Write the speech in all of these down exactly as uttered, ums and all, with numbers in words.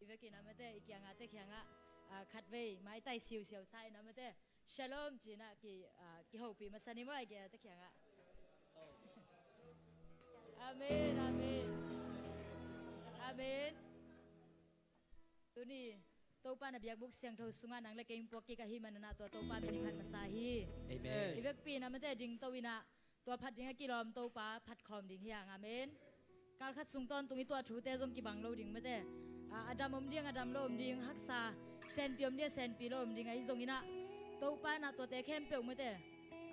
Vekin a mate, i kiangah te kiangah, ah, khatvei maitai siusiau sa in a mate, shalom ci-in ah ki, ah, kihopih masa ni maw, i kiangah te kiangah. Amen, amen. Amen. Tuni Topa na biakbuk siangtho sungah nang le kei hong puak kik ahih manin ah tua Topa min i phat masa hi. Amen. I vekpi in a mate dingto in ah tua phat ding a kilawm Topa phat khawm ding hi hang. Amen. Kal khat sung tawntung i tuah thute zong kibang lo ding mate. A, a dam om ding, a dam lo om ding, haksa, senpi om ding, senpi lo om ding, ahi zongin ah Topa in ah tuate khempeuh mate,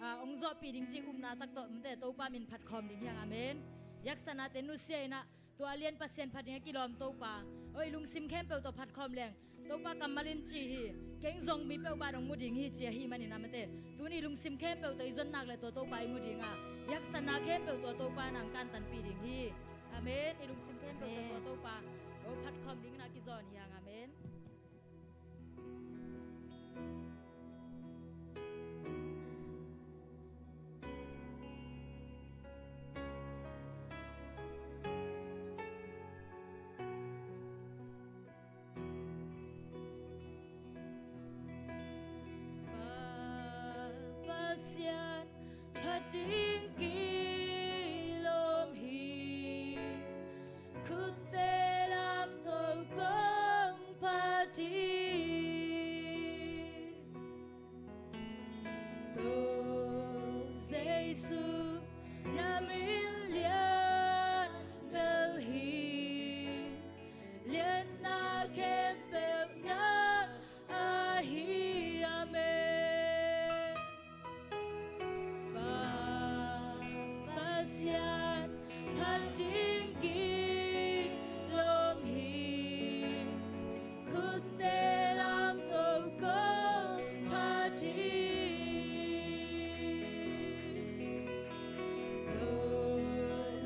a, hong zawhpih ding cih upna tak tawh mate Topa min phat khawm ding hi hang. Amen. Yaksana te nusia in ah tua lian Pasian phat ding a kilawm Topa, oi, lungsim khempeuh tawh phat khawm leng Topa kammal in ci hi. Kei hong zong mi peuh bang hong mu ding hi ci ahih manin a mate, tuni lungsim khempeuh tawh i zon nak le tua Topa i mu ding a, i haksatna khempeuh tua Topa in hong kantanpih ding hi. Amen. I lungsim khempeuh tawh tua Topa, oh, phat khawm ding in ah kizawn hi hang. Amen. Pa Pasian phat ding kilawm hi. Khutte lamto kong phat hi. Topa Jesu na min lian bel hi. Lianna khempeuh nang ahi. Amen. Pa Pasian phat ding kilawm hi. Khutte lamto kong phat hi. Topa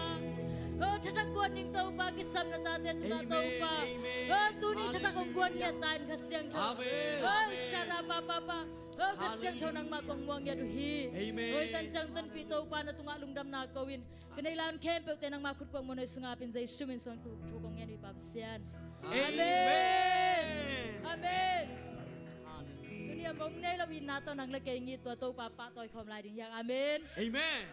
Topa. Ho thatak guan ning Topa, kisam na tate tungah Topa. Ho tuni thatak hong guan ngiat ta in Kha Siangtho. Ho shala pa pa pa. Ho Kha Siangtho nangmah kong muang ngiat uh hi. Hoi tan ciang tonpih Topa na tungah lungdamna ko in. Ka neih lai hun khempeuhte nangmah khut kuang muanhuai sungah ap in Jesu min suang thu kong ngen uh hi Pa Pasian. Amen. Amen. Tuni a mong nei lo itna tawh nang le kei ngi tua Topa pahtawi khawm lai ding hi hang. Amen. Amen.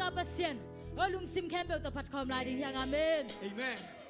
Pasian, aw lungsim khempeuh tawh phat khawm lai ding hi hang. Amen. Amen. Amen.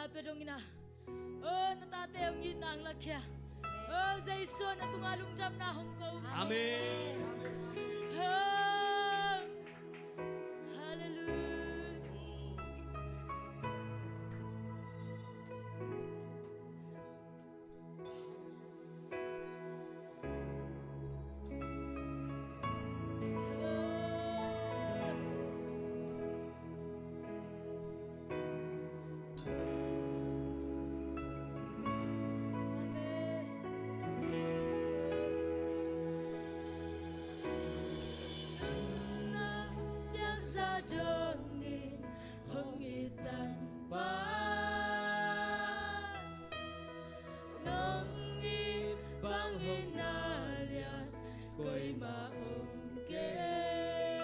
Pia dong ina. Oh, na tate hong it nang lakhia. Oh, Jesu na tunga lungdamna hong ko. Amen. Oh, hallelujah. Hong it Tanpa, nong it bangin a lian koimah om kei.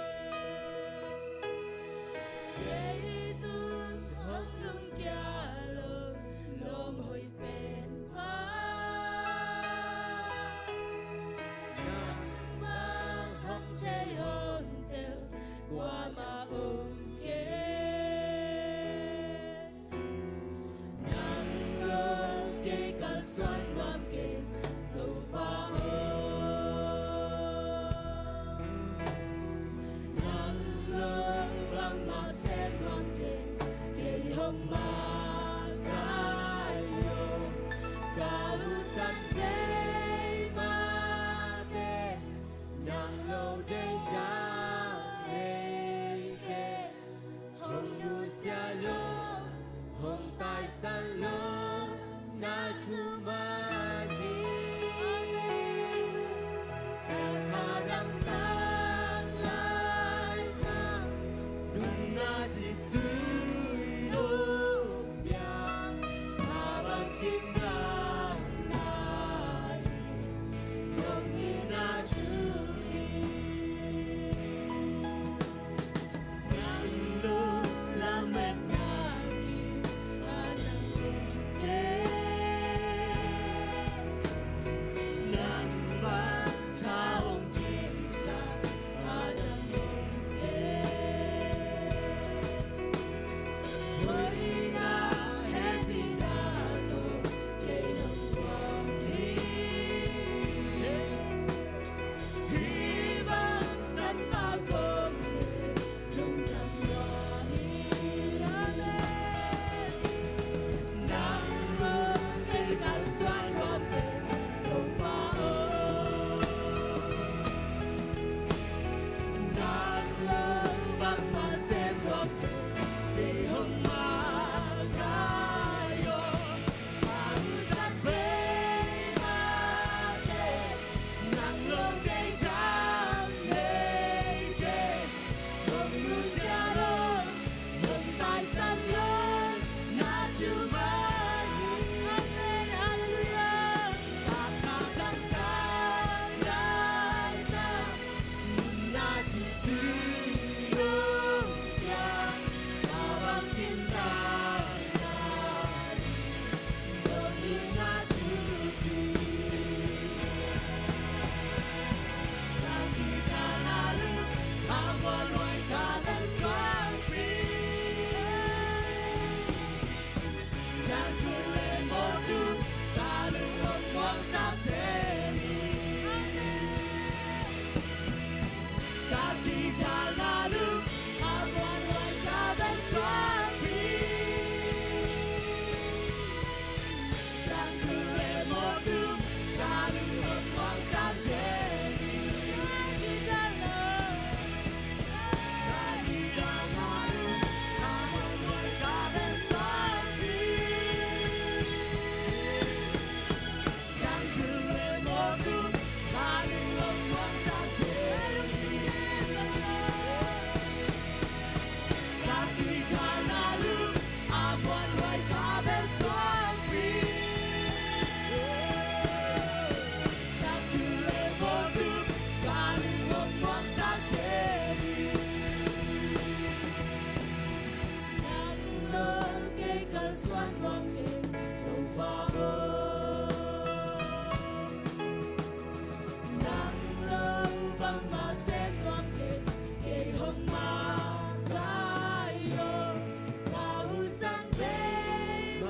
Kei tung hong lungkia lo lawm hoih pen mah, nang bang hong thei hong tel kuamah om kei. Nang lo kei kalsuan nuam kei, Topa aw. Nang lo bangmah sem nuam kei, kei hong makaih lo ka usan vei mah kei. Nang lo dei dang dei kei, hong nusia lo, hong taisan lo na thu mah hi. Amen. Tel tha dang tang lai na, nunna ci tui lo biang, a bang kim na na hi, nong ina cu hi. Nang lo lametna kim a nang om kei. Nang bang tha hong cimsak a nang om kei. Hoihna hehpihna tawh kei nong thuak hi. Hih bang Tanpa kong lungdam nuam hi. Amen. Nang lo kei kalsuan nuam kei, Topa aw. Nang lo bangmah sem nuam kei, kei hong makaih aw. Ka usan vei mah kei, nang lo dei dang dei kei, hong nusia lo, hong taisan lo na thu mah hi. Amen. Halleluiah. Tel tha dang tang lai na, nunna ci tui lo biang, a bang kim na na hi. Nang lo kei kalsuan nuam kei, Topa aw. Nang lo bangmah sem nuam kei, kei hong makaih aw. Ka usan vei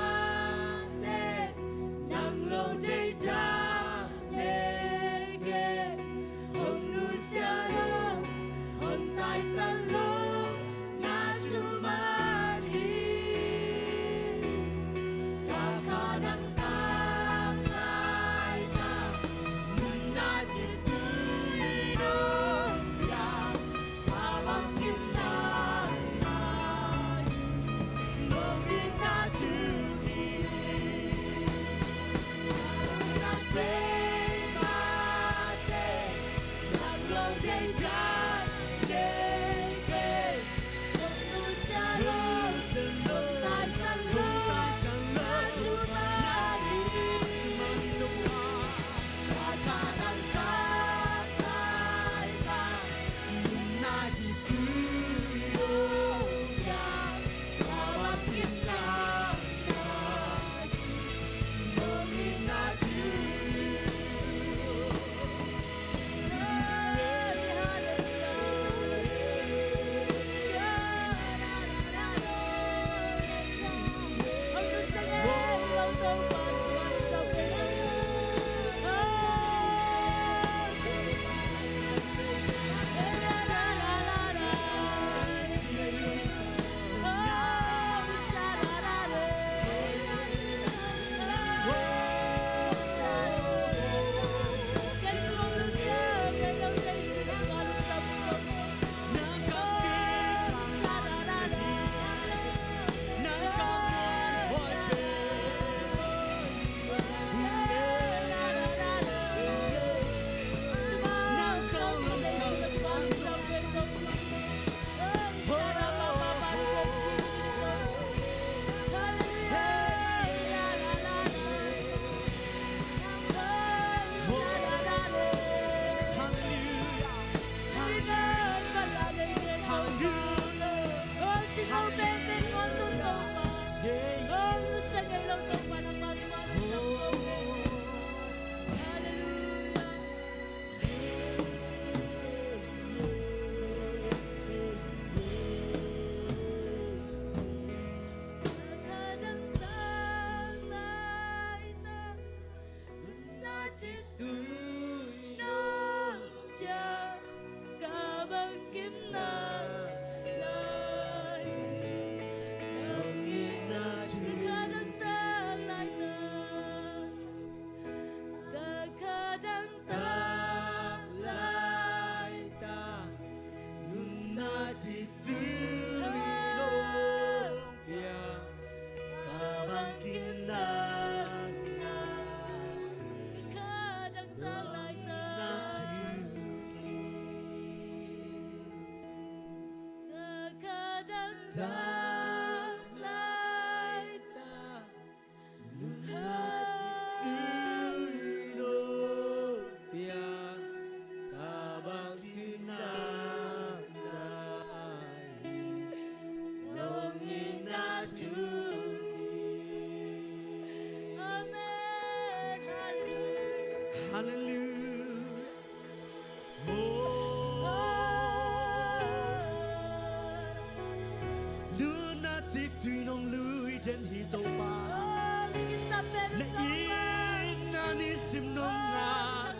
Halleluia. Nunna cik tui nong lui den hi Topa. Na itna nisim nong ngah.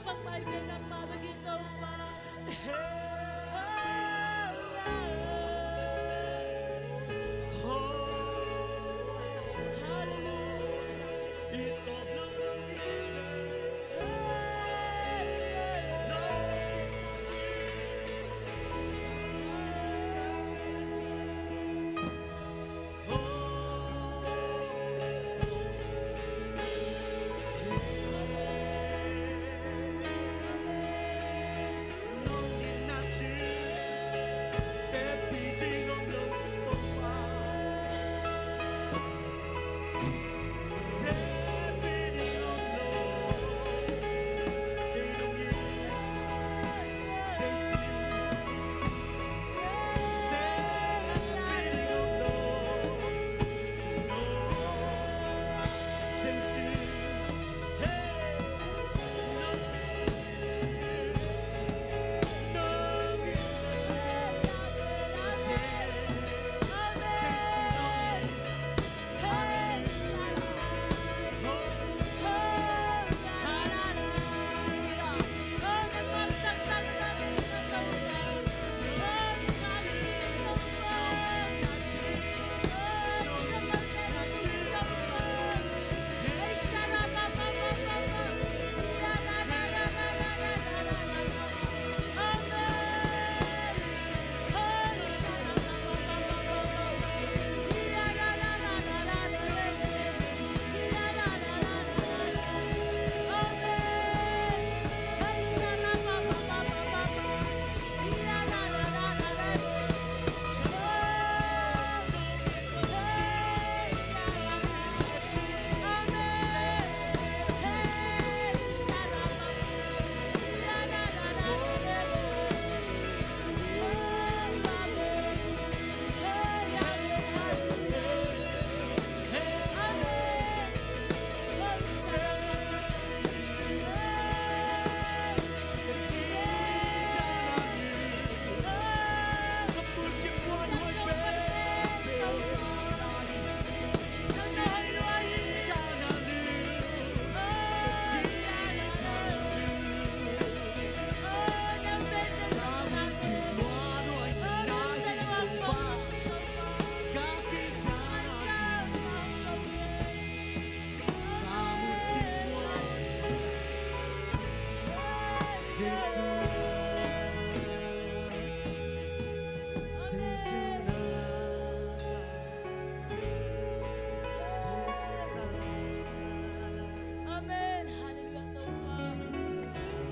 Amen. Halleluia, Topa.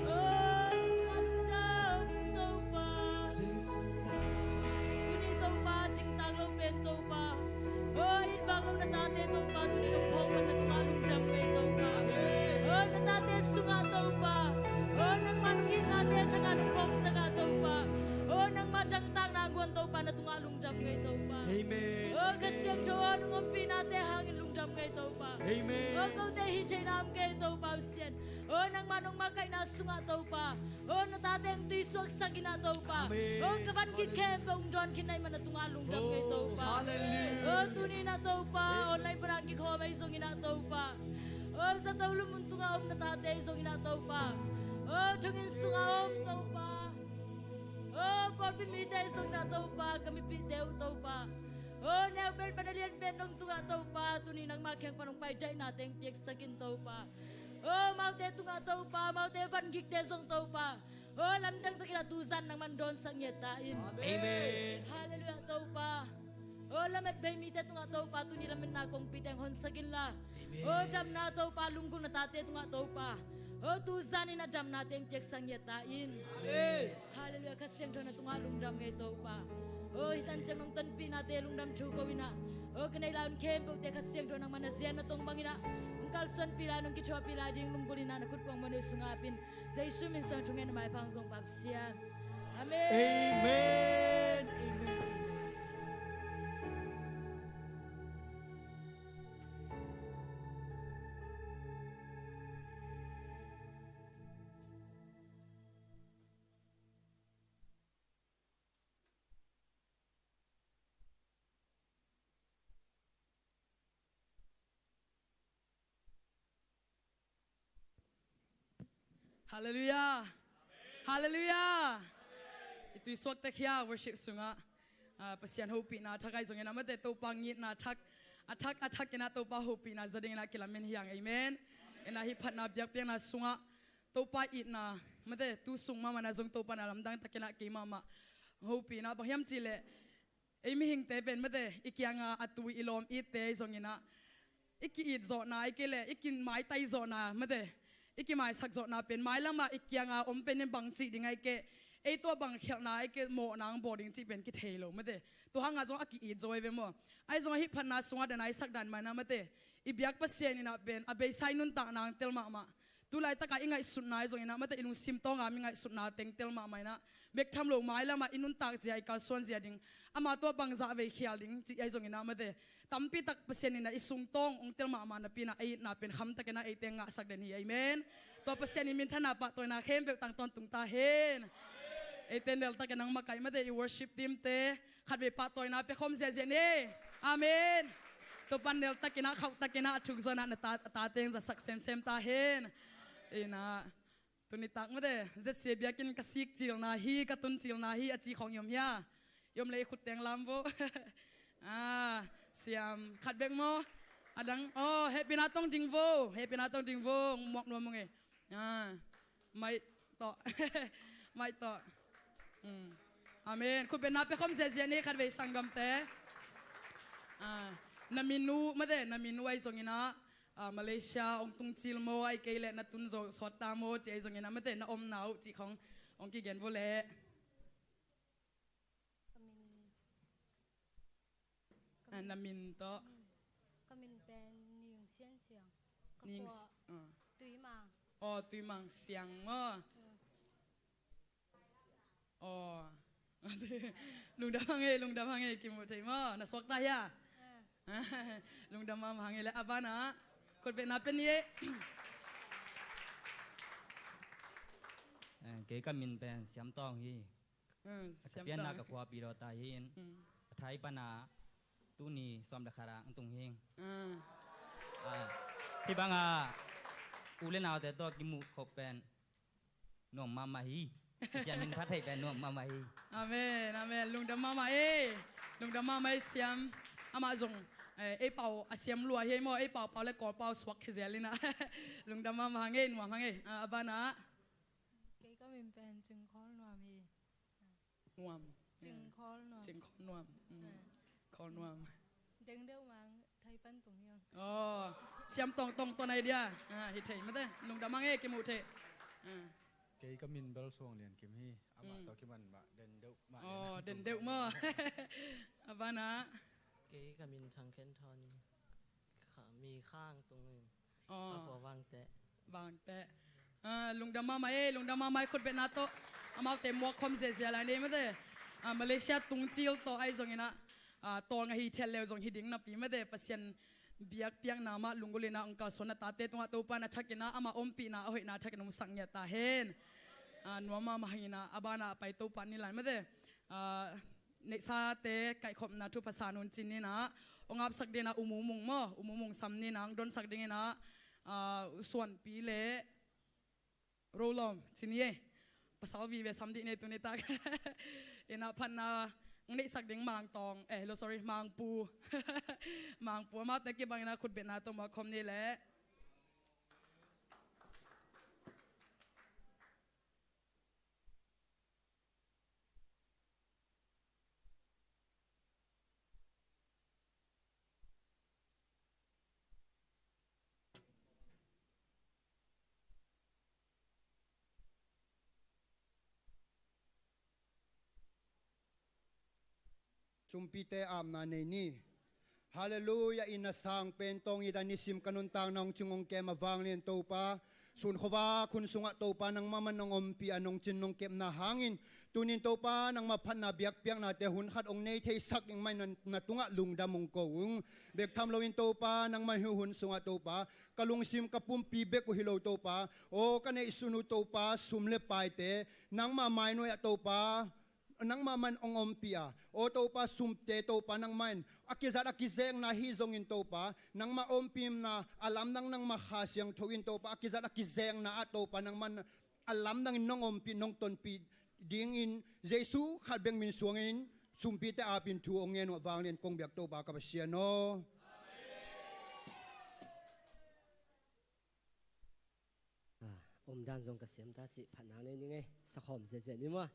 Oh, Topa. Tuni Topa, cingtak lo pen Topa. Oh, it bang lo na tate Topa, tuni nong phawk pan na tungah lungdam kei Topa. Oh, na tate sungah Topa. Oh, nangmah nong itnate thangah nong phawksak ah Topa. Oh, nangmah dangtakna a guan Topa, na tungah lungdam kei Topa. Amen. Oh, Kha Siangtho aw, nong ompihnate hangin lungdam kei Topa. Amen. Oh, kote hih theihna om kei Topa Pasian. Oh, nangmah nong makaihna sungah Topa. Oh, na tate hong tuisuaksak in ah Topa. Amen. Oh, ka van gik khempeuh hong dawn khin na hih man na tungah lungdam kei Topa. Halleluia. Oh, tuni in ah Topa. Amen. Online pan a hong kikhawm ahi zongin ah Topa. Oh, zato lum mun tungah om na tate ahi zongin ah Topa. Oh, thonginn sungah om Topa. Oh, pawlpi mite ahi zongin ah Topa, ka mipihte uh Topa. Oh, neu pen pan a lian pen dong tungah Topa, tuni nangmah kiang pan hong pai daihnate hong piaksak in Topa. Oh, amaute tungah Topa, amaute van gikte zong Topa. Oh, lamdang takin ah tuzan nangman dawnsak ngiat ta in. Amen. Halleluia Topa. Oh, lamet bei mite tungah Topa, tuni lametna kongpite hong honsak inla. Amen. Oh, damna Topa, lunggulh na tate tungah Topa. Oh, tuzan in ah damnate hong piaksak ngiat ta in. Amen. Halleluia, Kha Siangtho na tungah lungdam kei Topa. Oh, hih tan ciang nong tonpihnate lungdam thu ko in ah. Oh, ka neih lai un khempeuhte Kha Siangtho nangmah na zia na tong bangin ah hong kalsuanpih lai, nong kithuahpih lai ding lunggulh in ah na khut kuang mawhna sungah ap in. Jesu min suang thungen na maiphang zong Pa Pasian. Amen. Amen. Amen. Halleluiah. Halleluiah. I tuisuak tek hia worship sungah, ah, Pasian hopihna thak ahi zongin ah mate, Topa ngitna thak, a thak a thak in ah Topa hopihna za dingin ah kilamen hi hang. Amen. In ah hih phatna biakpiakna sungah Topa itna mate, tu sung mahmah in ah zong Topa in ah lamdang takin ah kei mahmah hopihna bang hiam cih leh, ei mihingte pen mate, i kianga a tui i lawm itte ahi zongin ah, i ki-it zawhna, i kei leh i kimaitai zawhna mate, i kimaisak zawhna pen mailamah i kianga om pen in bang cih ding ahi kei, ei tua bang khialhna ahi kei, mawhna ang bawl ding cih pen kithei lo mate. Tua hangah zong a ki-it zaw ahi ve maw. Ahi zongah hih phatna sungah dan a i sak dan mah in ah mate, i biak Pasian in ah pen a beisa i nuntakna ang tel mahmah. Tu laitakah i ngaihsutna ahi zongin ah mate, i lungsim tawnga mi ngaihsutna teng tel mahmah in ah, bek tham lo mailamah i nuntak zia, i kalsuan zia ding, ama tua bangzah vei khial ding cih ahi zongin ah mate, tampi tak Pasian in ah i sung tawng ong tel mahmah napi in ah, ei itna pen khamtakin ah eite ngahsak den hi. Amen. Tua Pasian in minthanna pahtawina khempeuh tang tawntung ta hen. Eite neltakin ah makaih mate, i worship team te khatvei pahtawina pia khawm ziahziah ni. Amen. Topa in neltakin ah, khauhtakin ah, a thuk zong in ah na ta, a tate in zasak semsem ta hen. In ah, tuni tak mate, Z C A biakinn ka sik cilna hi, ka tun cilna hi a ci khawng i om hia? I om leh i khutte ong lam vo. Ah, siam khat bek maw? A dang, oh, hehpihna tawng ding vo, hehpihna tawng ding vo, muak nuam ung e. Ah, mai tawh. Mai tawh. Mm. Amen. Khutbetna pia khawm ziahziah ni khatvei sanggamte. Ah, na min uh mate, na min uh ahi zongin ah, ah, Malaysia ong tung cil maw, ahi kei leh na tun zo sawt ta maw, cih ahi zongin ah mate, na omna uh cih khawng ong kigen vo leh. Ka min, ka Ah, min, na min tawh. Ka min pen Ning Sian Siang. Ka Ning pua s-, ah. Tuimang. Oh, Tuimang Siang maw? Mm. Oh. Lungdam hang e, lungdam hang e, kimuh thei maw? Na suak ta hia? Ah. Lungdam mahmah hang e leh, a banah khutbetna pia ni e. Eh, kei ka min pen Siam Tawng hi. Hmm, a ka pianna ka khua Pi Daw ta hi in. Hmm. A thai pana tuni sawm le khat ah ang tung hi. Hmm. Ah, hih banga u le naute tawh kimuh khop pen nuam mahmah hi. Siam min pha thei pen nuam mahmah hi. Amen, amen. Lungdam mahmah e. Lungdam mahmah e Siam. Amah zong, eh, ei pau a siam lua hi maw, ei pau pau le Kawl pau suak khia zel in ah. Lungdam mahmah hang e, nuam hang e. Ah, a banah. Kei ka min pen Cing Khawl Nuam hi. Nuam. Cing Khawl Nuam. Cing Khawl Nuam. Mm. Ah. Khawl Nuam. Deng deuh mang thai pan tung hiang. Oh, Siam Tawng Tawng Tawng ai dia. Ah, hi thei mate. Lungdam hang e, kimuh thei. Ah. Kei ka min bel Suang Lian Kim hi. Amah tawh kiman mah den deuh mah. Oh, den deuh maw. A banah. Kei ka min Thang Khen Thawn hi. Kha, mi khang tung in. Oh. Ka khua Vangteh. Vangteh. Ah, lungdam mahmah e, lungdam mahmah e, khutbetna tawh. Amaute muak khawm ziahziah lai ni mate. Ah, Malaysia tung cil tawh ahi zongin ah, ah, tawng ahi thiat leu zong hi ding napi mate. Pasian biakpiakna mah lunggulh in ah ong kalsuan a tate tungah Topa in a thakin ah, ama ompihna a hoihna thakin ong sak ngiat ta hen. Ah, nuam mahmah hang in ah, a banah a pai Topa ni lai mate. Ah, neihsate kaihkhopna thupha sa nuncin in ah, ong apsak dingin ah U Mu Mung maw, U Mu Mung sam ni in ah, ong donsak dingin ah, ah, Suanpi le Rolawm ci ni e. Pasal vive sam dih ni tuni tak. In ah phatna ong neihsak ding Mang Tawng, eh, lo, sorry, Mang Pu. Mang Pu, amaute kibangin ah khutbetna tawh muak khawm ni leh. Sumpite apna nei ni. Halleluiah, i na sang pen tawng i dan nisim ka nuntakna hong cing hong kem a vanglian Topa. Sun khuavak hun sungah Topa nangmah man hong ompih a nong cin nong kepna hangin tunin Topa nangmah phatna biakpiaknate hun khat hong nei theisak ding mah in na, na tungah lungdam hong ko ung. Bek tham loin Topa nangmah hih hun sungah Topa ka lungsim ka pumpi bek uh hi lo Topa. Aw ka neihsun uh Topa sum le paite nangmah mainuai ah Topa nangmah man hong ompih a, aw Topa, sumte Topa nangmah in a kizat a kizekna hi zongin Topa nangmah ompihna a lamdang nangmah Kha Siangtho in Topa a kizat a kizekna ah Topa nangmah a lamdangin nong ompih, nong tonpih dingin Jesu khat bek min suangin sumpite apin thu hong ngen uh a vanglian kong biak Topa ka Pasian aw. Ah, omdan zong ka siam ta cih phatna nei ning ei, sakhawm ziahziah ni maw.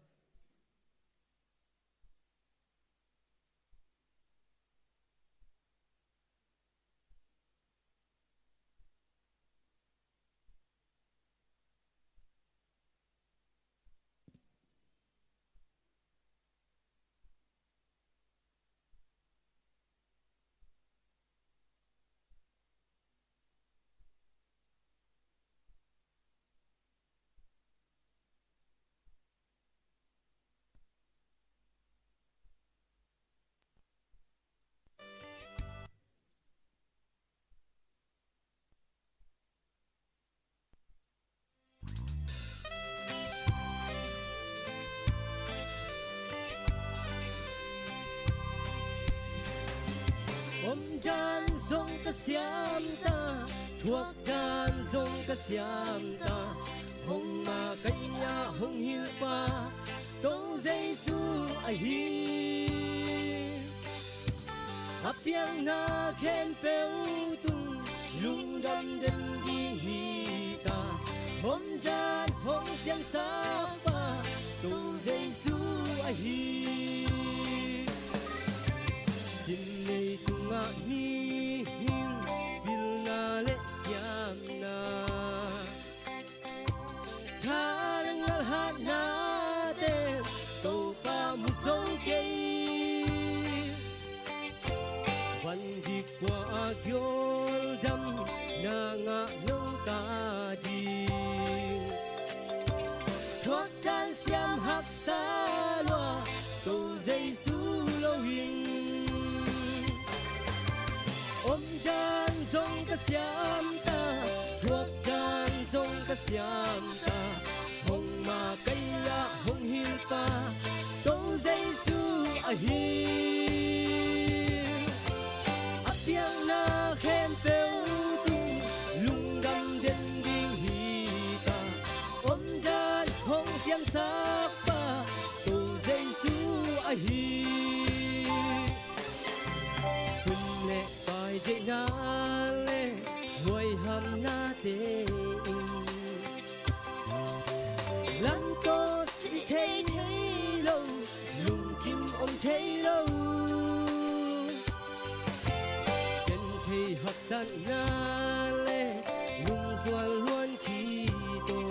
Omdan zong ka siam ta, thuakdan zong ka siam ta, hong makaih a hong hilhpa Topa Jesu ahi. A piakna khempeuh tung lungdam den ding hi ta, omdan hong siamsakpa Topa Jesu ahi. Sim leitungah mihing pilna le siamna, tha le ngal hatnate Topa mu zo kei. Van dik kua a giawldam na ngah lo ta ding, thuakdan siam haksa lua Topa Jesu lo in. Omdan zong ka siam ta, thuakdan zong ka siam ta, hong makaih a hong hilhpa Topa Jesu ahi. A piakna khempeuh tung lungdam den ding hi ta, omdan hong siamsakpa Topa Jesu ahi. Sum le pai deihna le huaihamnate in lam tawh cih thei thei lo, lungkim om thei lo. Genthei haksatna le lungzual luan khit aw,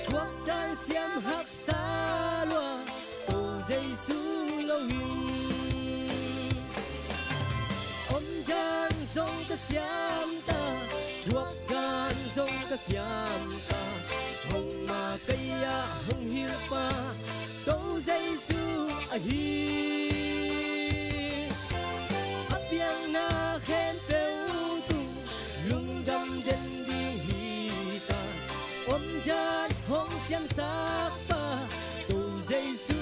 thuakdan siam haksa lua Topa Jesu lo in. Omdan zong ka siam ta, thuakdan zong ka siam ta, hong makaih a hong hilhpa Topa Jesu ahi. A piakna khempeuh tung lungdam den ding hi ta, omdan hong siamsakpa Topa Jesu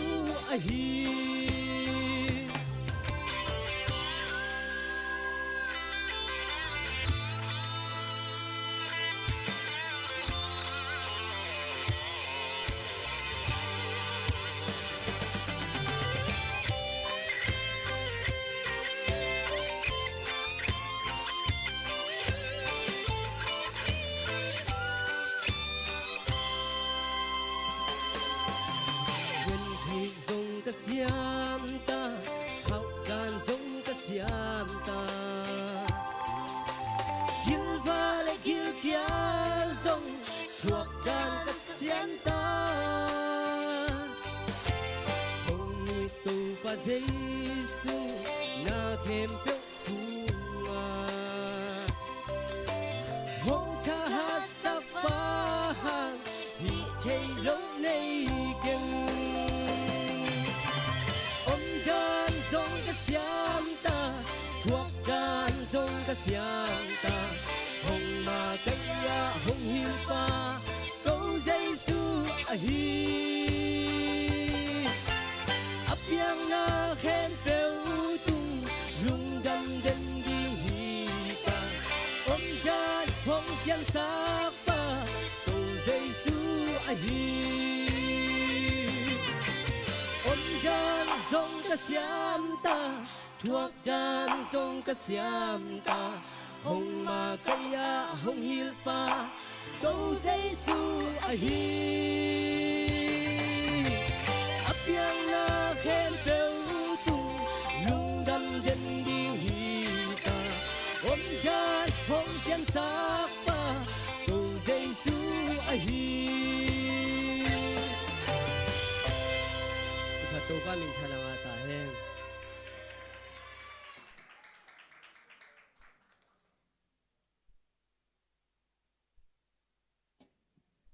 ahi. Genthei zong ka siam ta, thuakdan zong ka siam ta, gilvah le gilkial zong thuakdan ka siam ta. Hong it Topa Jesu na khempeuh tungah, hong thahatsakpa hang hih theih loh nei keng. Omdan zong ka siam ta, thuakdan zong ka siam ta, hong makaih a hong hilhpa Topa Jesu ahi. A piakna khempeuh tung lungdam den ding hi ta, omdan hong siamsakpa Siam ta, thuak dan zong ka siam ta, hong makaih a hong hilhpa, Topa Jesu ahi. A piakna khempeuh tung lungdam den ding hi ta, omdan hong siansak pa, Topa Jesu ahi. Topa Topa minthanna ngah ta hen.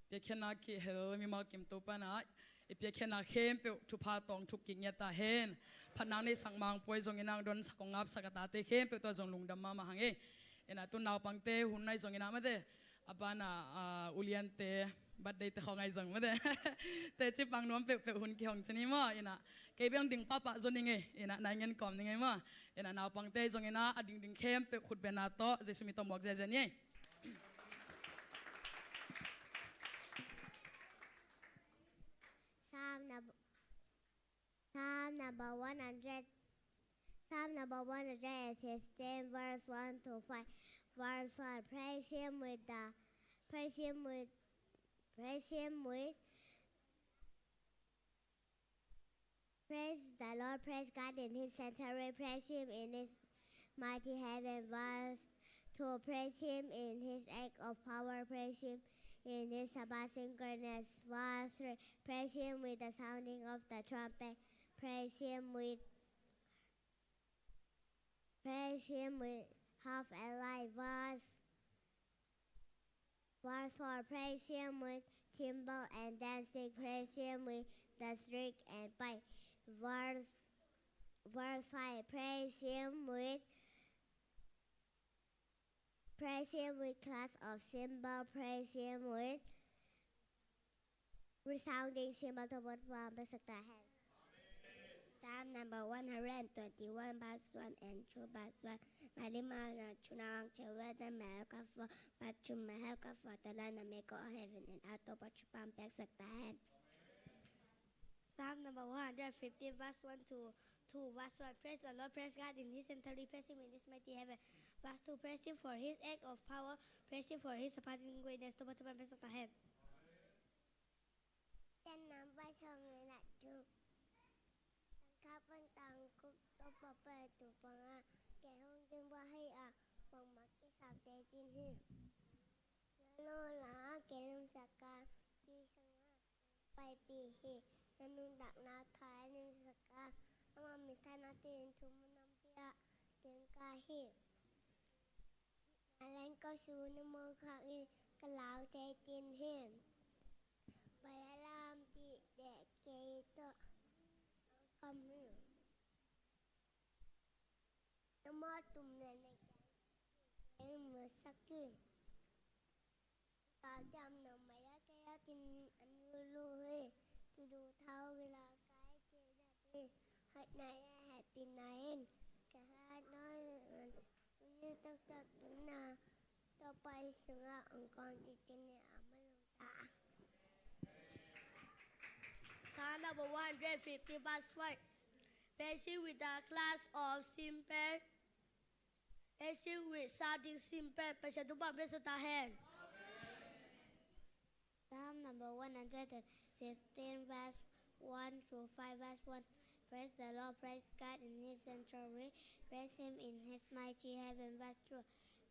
Piakkhiatna kihel mimal kim Topa in ah i piakkhiatna khempeuh thupha tawng thuk kik ngiat ta hen. Phatna neihsak Mangpuai zong in ah donsak hong ngapsak a tate khempeuh tawh zong lungdam mahmah hang e. In ah tu naupangte hun nai zong in ah mate, a pa in ah, ah, uliante birthday te khawng ngai zong mate, teci pang nuam peuhpeuh hun kihong ci ni maw. In ah kei beng ding pahpah zaw ning e. In ah nai ngen kawm ning e maw. In ah naupangte zong in ah a dingding khempeuh khutbetna tawh Jesu min tawh muak ziahziah ni e. Psalm number, Psalm number one hundred, Psalm number one hundred and fifteen, verse one to five. Verse one. Praise him with the, praise him with, praise him with Praise the Lord, praise God in his sanctuary, praise him in his mighty heaven. Verse two. Praise him in his act of power, praise him in his surpassing greatness. Verse three. Praise him with the sounding of the trumpet, praise him with, praise him with harp and lyre. Verse Verse four. Praise him with cymbal and dancing. Praise him with the string and pipe. Verse, verse five. Praise him with, praise him with clash of cymbal. Praise him with resounding cymbal. Topa thupha piaksak ta hen. Psalm number one hundred and twenty-one, verse one and two. Verse one. Malimana chuna ang chewet na mahel ka fo, but chu mahel ka fo tala na meko heaven and earth. Topa thupha piaksak ta hen. Psalm number one hundred fifteen, verse one to two. Verse one. Praise the Lord, praise God in his sanctuary, praise him in his mighty heaven. Verse two. Praise him for his act of power, praise him for his surpassing greatness. Topa thupha piaksak ta hen. Ten number song in a tu. Tangka pan tangkuk to papa tu panga. Kei hong ding ba hei a. Bang mak ki sak te tin hi. Na lo la kei lum saka. Tui sanga pai pi hi. Na nun dak na thai lim saka. Ama mi thana tin thu mu nam pia. Tin ka hi. Aleng ko su na mo khak in ka lau te tin hi. Balalam ti de kei to. Kam hi. Na mo tum ne ne kei mu sak hi. Ka jam na maya kei a tin anu lu hi. Tu du thau gila kai kei na hi. Hat na ya happy na in. Ka hat no. Uni tok tok kin na. Topa i sunga ang kong ti tin ni a ma lung ta. Psalm number one hundred fifty, verse five. Praise him with the clash of cymbal. Praise him with sounding cymbal. Pasian thupha piaksak ta hen. Psalm number one hundred and fifteen, verse one to five. Verse one. Praise the Lord, praise God in his sanctuary, praise him in his mighty heaven. Verse two.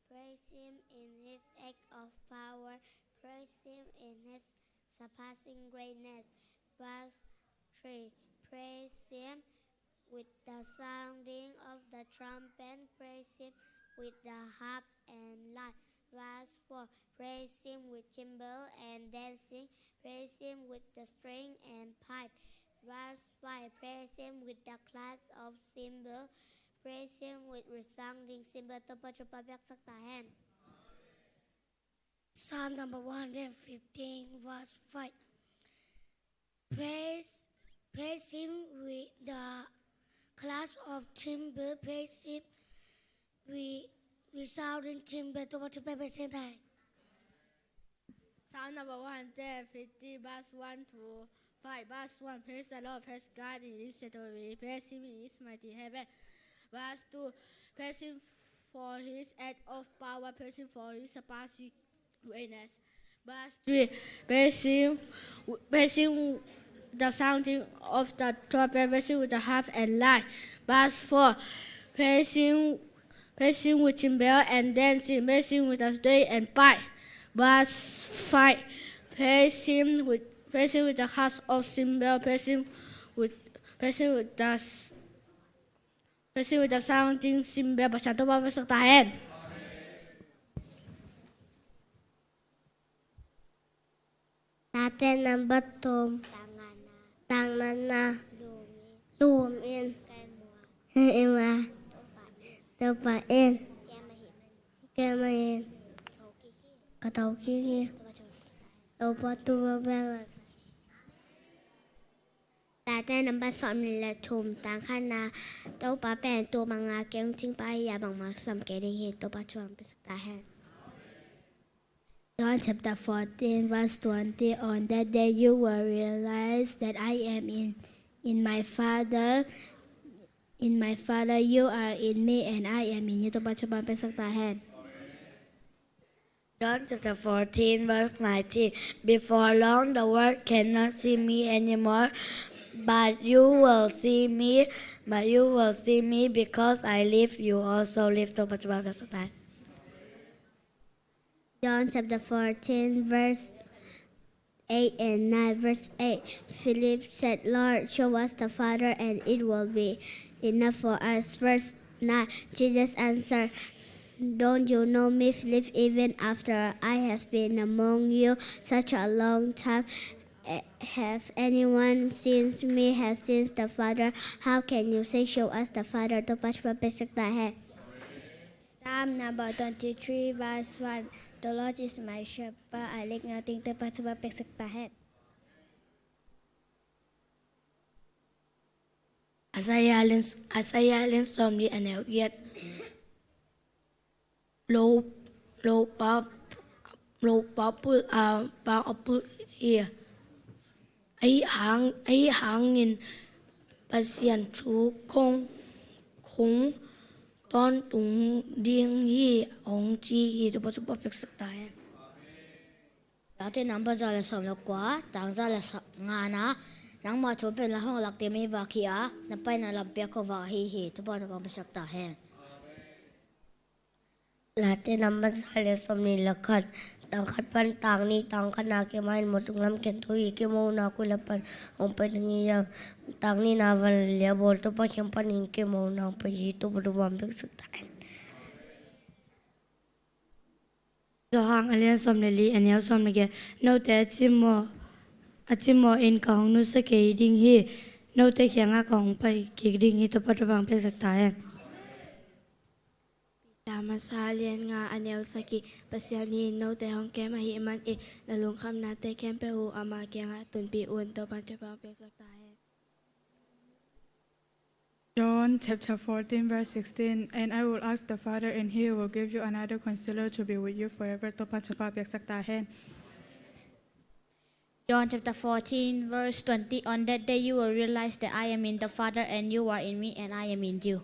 Praise him in his act of power, praise him in his surpassing greatness. Verse three. Praise him with the sounding of the trumpet, praise him with the harp and lyre. Verse four. Praise him with cymbal and dancing, praise him with the string and pipe. Verse five. Praise him with the clash of cymbal, praise him with resounding cymbal. Topa thupha piaksak ta hen. Psalm number one hundred fifteen, verse five. Praise, praise him with the clash of cymbal. Praise him with resounding cymbal. Topa thupha piaksak ta hen. Psalm number one hundred fifty, verse one to Five, verse one, praise the Lord, praise God in his sanctuary, praise him in his mighty heaven. Verse two, praise him for his act of power, praise him for his surpassing greatness. Verse three, praise him, praise him the sounding of the trumpet, praise him with the harp and lyre. Verse four, praise him, praise him with cymbal and dancing, praise him with the string and pipe. Verse five, praise him with, praise him with the harp of cymbal, praise him with, praise him with the, praise him with the sounding cymbal. Pasian Topa hong piaksak ta hen. Late number thum. Tang ngana. Lum in. Ima. Topa in. Kem ahin. Ka tawh kik hi. Topa thu va beng la. Late number sawmnih le thum, tang khatna. Topa pen tu banga kei hong cingpa hi a, bangmah kisam kei ding hi. Topa thu hong piaksak ta hen. John chapter fourteen, verse twenty. On that day you will realize that I am in, in my Father, in my Father, you are in me, and I am in you. Topa thu hong piaksak ta hen. John chapter fourteen, verse nineteen. Before long, the world cannot see me anymore, but you will see me, but you will see me because I live, you also live. Topa thu hong piaksak ta hen. John chapter fourteen, verse eight and nine. Verse eight, Philip said, Lord, show us the Father, and it will be enough for us. Verse nine, Jesus answered, Don't you know me, Philip, even after I have been among you such a long time? Eh, have anyone seen me has seen the Father. How can you say, show us the Father? Topa thu hong piaksak ta hen. Psalm number twenty-three, verse one. The Lord is my shepherd, I lack nothing. Topa thu hong piaksak ta hen. Isaiah lian, Isaiah lian sawmli a neu giat. Lo, lo pa, lo pa pul a, pa a pul ia. Ahi hang, ahi hangin Pasian thu khong, khong tawntung ding hi hong ci hi. Topa thu hong piaksak ta hen. Late number za le sawm le kua, tang za le sa-, ngana. Nangma thu pen la hong lakte mi vak hi a, na paina lampi a khuavak ahi hi. Topa thu hong piaksak ta hen. Late number za le sawmnih le khat, tang khat pan tang nih, tang khatna, keimah in motung lam ken thu hi, keimah hun a kul a pan hong pai ding hi a, tang nihna van le a bawl Topa kiang panin keimah hun a hong pai hi. Topa thu hong piaksak ta hen. Johan a lian sawm le li, a neu sawm le giat. Note a cimawh, a cimawh in ka hong nusia kei ding hi. Note kiangah ka hong pai kik ding hi. Topa thu hong piaksak ta hen. Peter masa lian nga, a neu sagih. Pasian in note hong kem ahih manin na lungkhamnate khempeuh uh ama kiangah tunpih un. Topa thu hong piaksak ta hen. John chapter fourteen, verse sixteen. And I will ask the Father, and he will give you another counselor to be with you forever. Topa thu hong piaksak ta hen. John chapter fourteen, verse twenty. On that day you will realize that I am in the Father, and you are in me, and I am in you.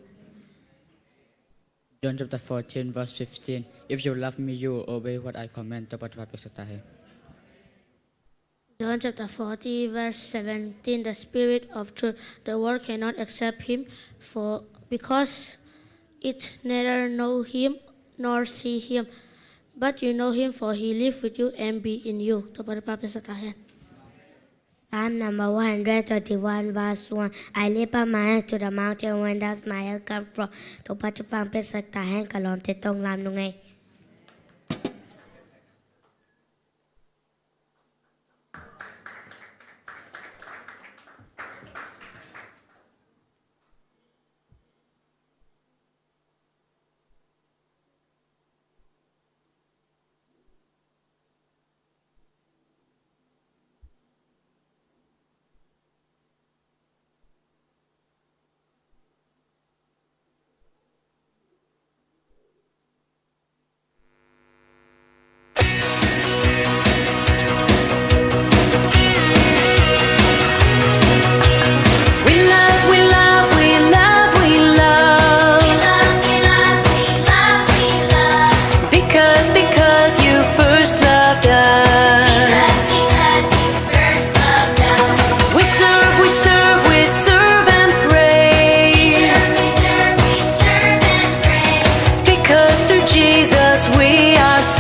John chapter fourteen, verse fifteen. If you love me, you will obey what I command. Topa thu hong piaksak ta hen. John chapter forty, verse seventeen. The Spirit of truth, the world cannot accept him, for, because it neither know him nor see him. But you know him, for he live with you and be in you. Topa thu hong piaksak ta hen. Psalm number one hundred thirty-one, verse one. I lift up my eyes to the mountain, when does my help come from? Topa thu hong piaksak ta hen, ka lawmte tawh lam nung ei.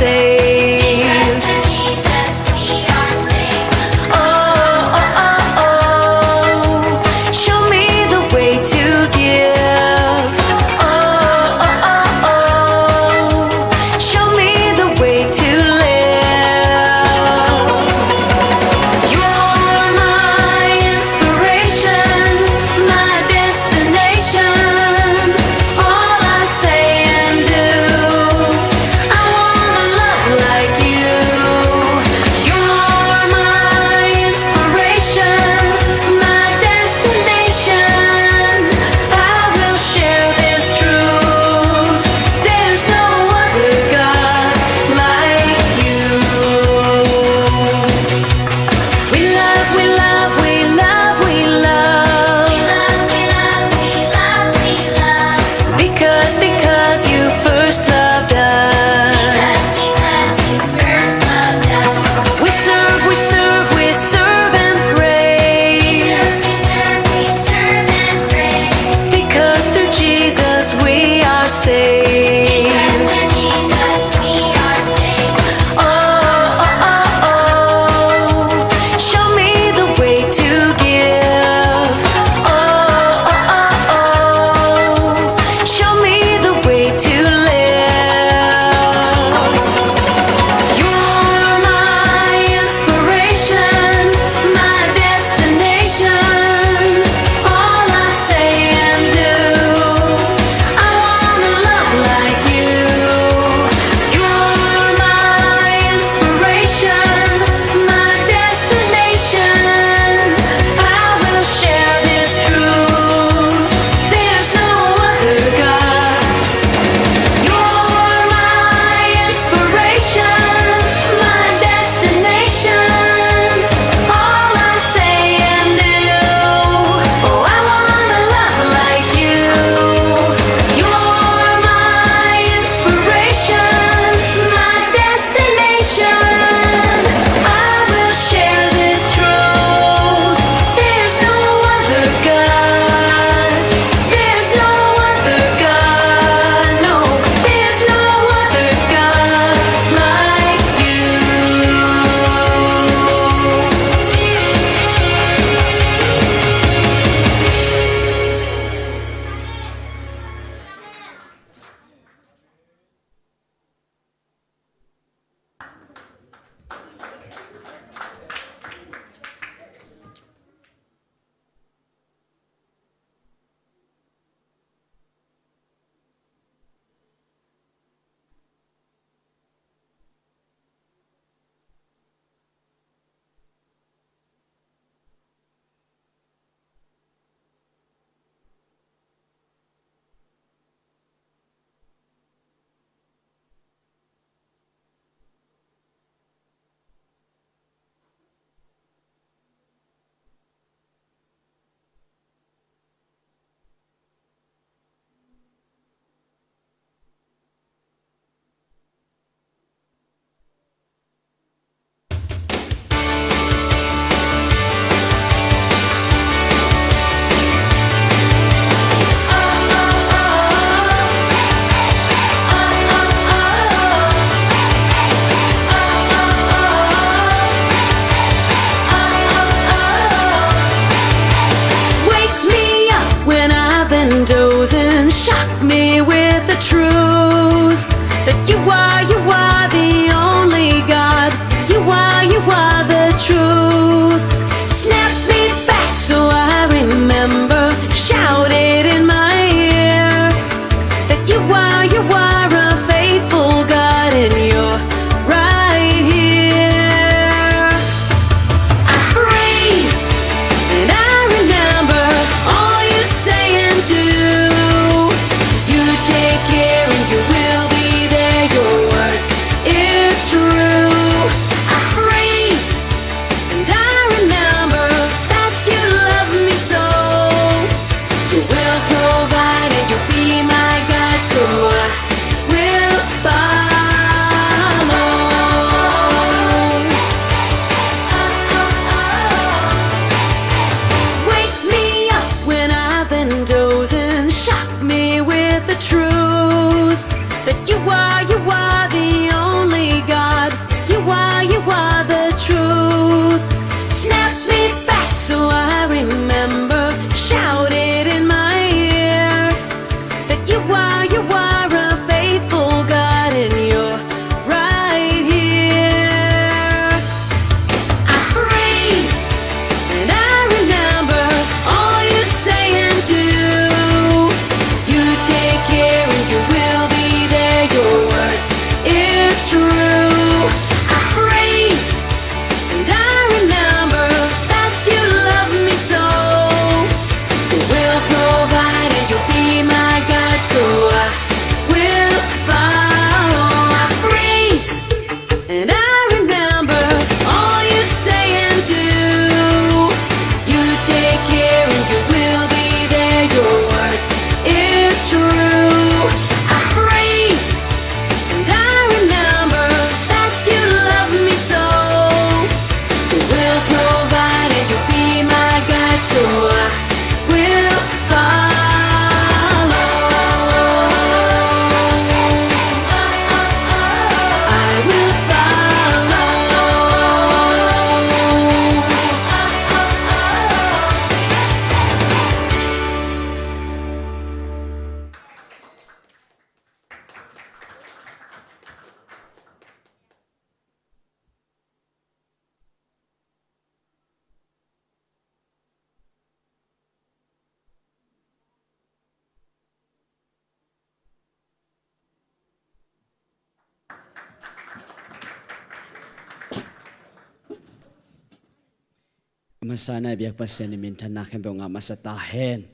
saved. Because of Jesus, we are saved. Oh, oh, oh, oh. Show me the way to give. Oh, oh, oh, oh. Show me the way to live. You're my inspiration, my destination. All I say and do, I wanna love like you. You're my inspiration, my destination. I will share this truth. There's no other God like you. We love, we love, we love, we love. We love, we love, we love, we love. Because, because you first loved us. Because, because you first loved us. We serve, we serve, we serve and praise. We serve, we serve, we serve and praise. Because through Jesus we are saved. Because through Jesus we are saved. Oh, oh, oh, oh. Show me the way to give. Oh, oh, oh, oh. Show me the way to live. You're my inspiration, my destination. All I say and do, I wanna love like you. You're my inspiration, my destination. I will share this truth. There's no other God. You're my inspiration, my destination. All I say and do, oh, I wanna love like you. You're my inspiration, my destination. I will share this truth. There's no other God. There's no other God. No, there's no other God like you. Wake me up when I've been dozing. Shock me with the truth that you are, you are the only God. You are, you are the truth. Snap me back so I remember. Shout it in my ear that you are, you are a faithful God, and you're right here. I praise and I remember all you say and do. You take care and you will be there. Your word is true. I praise and I remember that you love me so. You will provide and you'll be my God, so I will follow. Wake me up when I've been dozing. Shock me with the truth that you are, you are the only A masa in ah i biak Pasian in minthanna khempeuh ngah masa ta hen.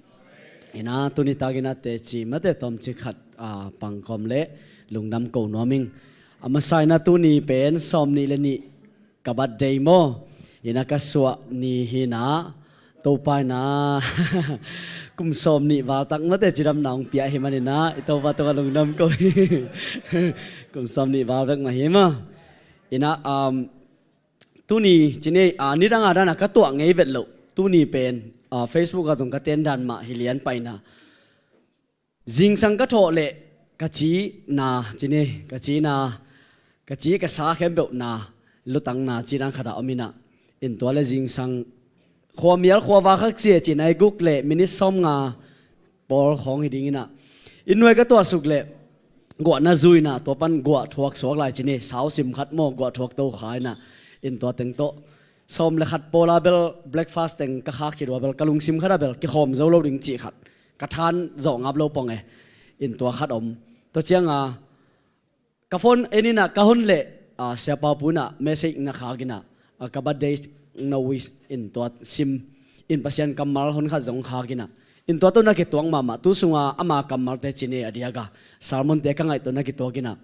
Ina tuni takin ah teci mate tawmcik khat, ah, pangkawm le lungdam ko nuam ing. A masa in ah tuni pen sawm nih le nih ka birthday maw. Ina ka suah ni hi in ah Topa in ah kum sawm nih val tak mate cidamna hong pia hi manin ah i Topa tungah lungdam ko hi. Kum sawm nih val bek mah hi maw. Ina, um, tuni cine, ah, nidang a dan a ka tuah ngei vet loh. Tuni pen, ah, Facebook ah zong ka ten dan mah hi lian pai in ah zingsang ka thawh leh ka cina, cine, ka cina, ka ci ka sa khempeuh na lutangna cina khat ah om in ah, in tua le zingsang khuamial khuava khak cia cina i guk le minit sawmnga pawl khawng hi ding in ah, in nuai ka tuahsuk leh guahna zui in ah tua pan guah thuak suak lai cine, sau sim khat maw guah thuak to kha in ah, in tua teng tawh sawm le khat pawl a bel breakfast teng ka khak khit uh a bel ka lungsim khat a bel kikhawm zo lo ding cih khat ka than zawh ngap lo pong e. In tua khat om. Tua ciang a ka phone en in ah ka hon leh, ah, Sia Pau Pu in ah message na khak in ah, ah, ka birthday no wish in tua sim in Pasian kammal hon khat zong khak in ah, in tua tawh na kituak mahmah. Tu sungah ama kammalte cine a diak a sermon te ka ngaih tawh na kituak in ah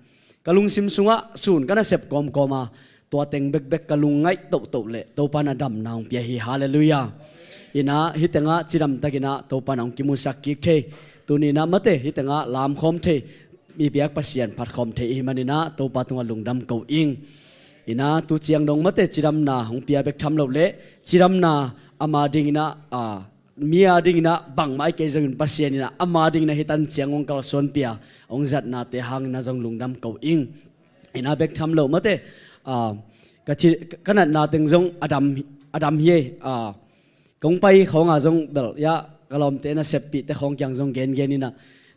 ka lungsim sungah sun ka nasep kawmkawm a, tua teng bekbek ka lungngaih tohtoh leh Topa in ah damna hong pia hi. Halleluiah. In ah hih tengah cidamtak in ah Topa in ah hong kimusak kik thei, tuni in ah mate hih tengah lamkhawm thei, i biak Pasian phatkhawm thei i hi manin ah Topa tungah lungdam ko ing. In ah tu ciang dong mate cidamna hong pia bek tham loh leh cidamna ama ding in ah, ah, mi a ding in ah bangmah i kei zongin Pasian in ah ama ding in ah hih tan ciang hong kalsuan pia, hong zatnate hang in ah zong lungdam ko ing. In ah bek tham loh mate, ah, ka ci, ka natna teng zong a dam, a dam hi e, ah, kong pai khawng a zong bel, ya, ka lawmte naseppihte khawng kiang zong gengen in ah,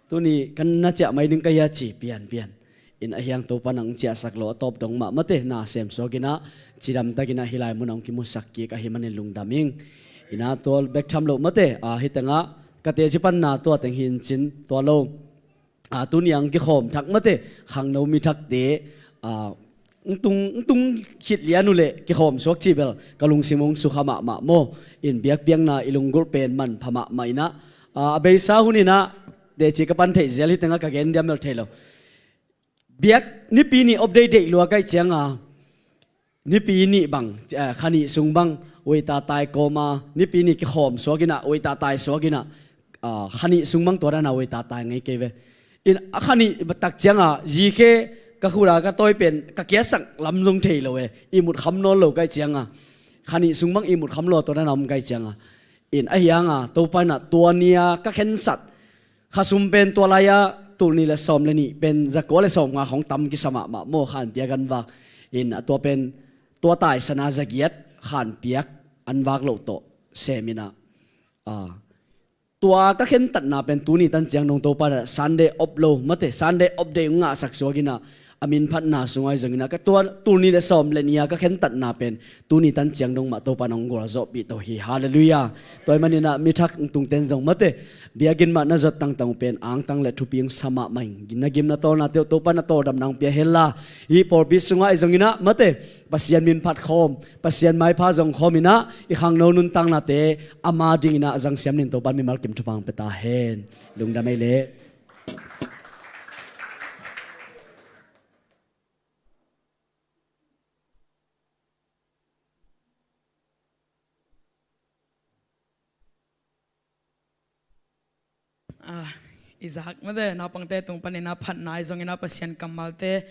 tuni kan na ciah mai ding ka hia ci pianpian. In ah hiang Topa in ah hong ciahsak lo a tawp dong mah mate na sem suak in ah cidamtak in ah hih lai mun ah hong kimusak kik a hi manin lungdam ing. In ah tua bek tham loh mate, ah, hih tengah ka teci panna tua teng hi in cin tua lo. Ah, tuni a hong kikhawm thak mate khangno mi thakte, ah, hong tung, hong tung khit lian uh leh kikhawm suak cih bel ka lungsim hong sukha mahmah maw. In biakpiakna i lunggulh pen manpha mahmah in ah, ah, a beisa hun in ah teci ka pan theih zel hih tengah ka gen diam bel thei lo. Biak nipi nih update deih lua kaih ciang a, nipi nih bang, eh, kha nih sung bang uita tai kawm a, nipi nih kikhawm suak in ah uita tai suak in ah, ah, kha nih sung bang tua dan a uita tai ngei kei ve. In a kha nih tak ciang a zikhe ka khut a ka tawi pen ka kiatsak lam zong thei lo e, ihmut kham nawn lo kaih ciang a, kha nih sung bang ihmut kham lo a tua dan a om kaih ciang a. In a hiang a Topa in ah tua ni a ka khensat kha sum pen tua lai-ah tul nih le sawm le nih pen zakua le sawmnga khawng tam kisa mahmah maw, khanpiak an vak. In a tua pen tua taisana zagiat khanpiak an vak loh tawh sem in ah, ah, tua ka khentatna pen tuni tan ciang dong Topa in ah Sunday off lo mate, Sunday off day hong ngahsak suak in ah a min phatna sungah i zong in ah ka tua tul nih le sawm le nih a ka khentatna pen tuni tan ciang dong mah Topa in ah hong gualzawhpih to hi. Halleluiah. Tua ahih manin ah mi thak tungten zong mate biakinn mah na zot tangtang uh pen angtang le thupi hong sa mahmah ing. Na gim na tawlnate uh Topa in ah tawldamna hong pia hen la, hih pawlpi sungah i zong in ah mate Pasian min phat khawm, Pasian maipha zong khawm in ah i khangno nuntaknate ama ding in ah zangsiam ning Topa in mimal kim thupha hong pia ta hen. Lungdam ei leh. Ah, i zak mate naupangte tung panin ah phatna ahi zongin ah Pasian kammalte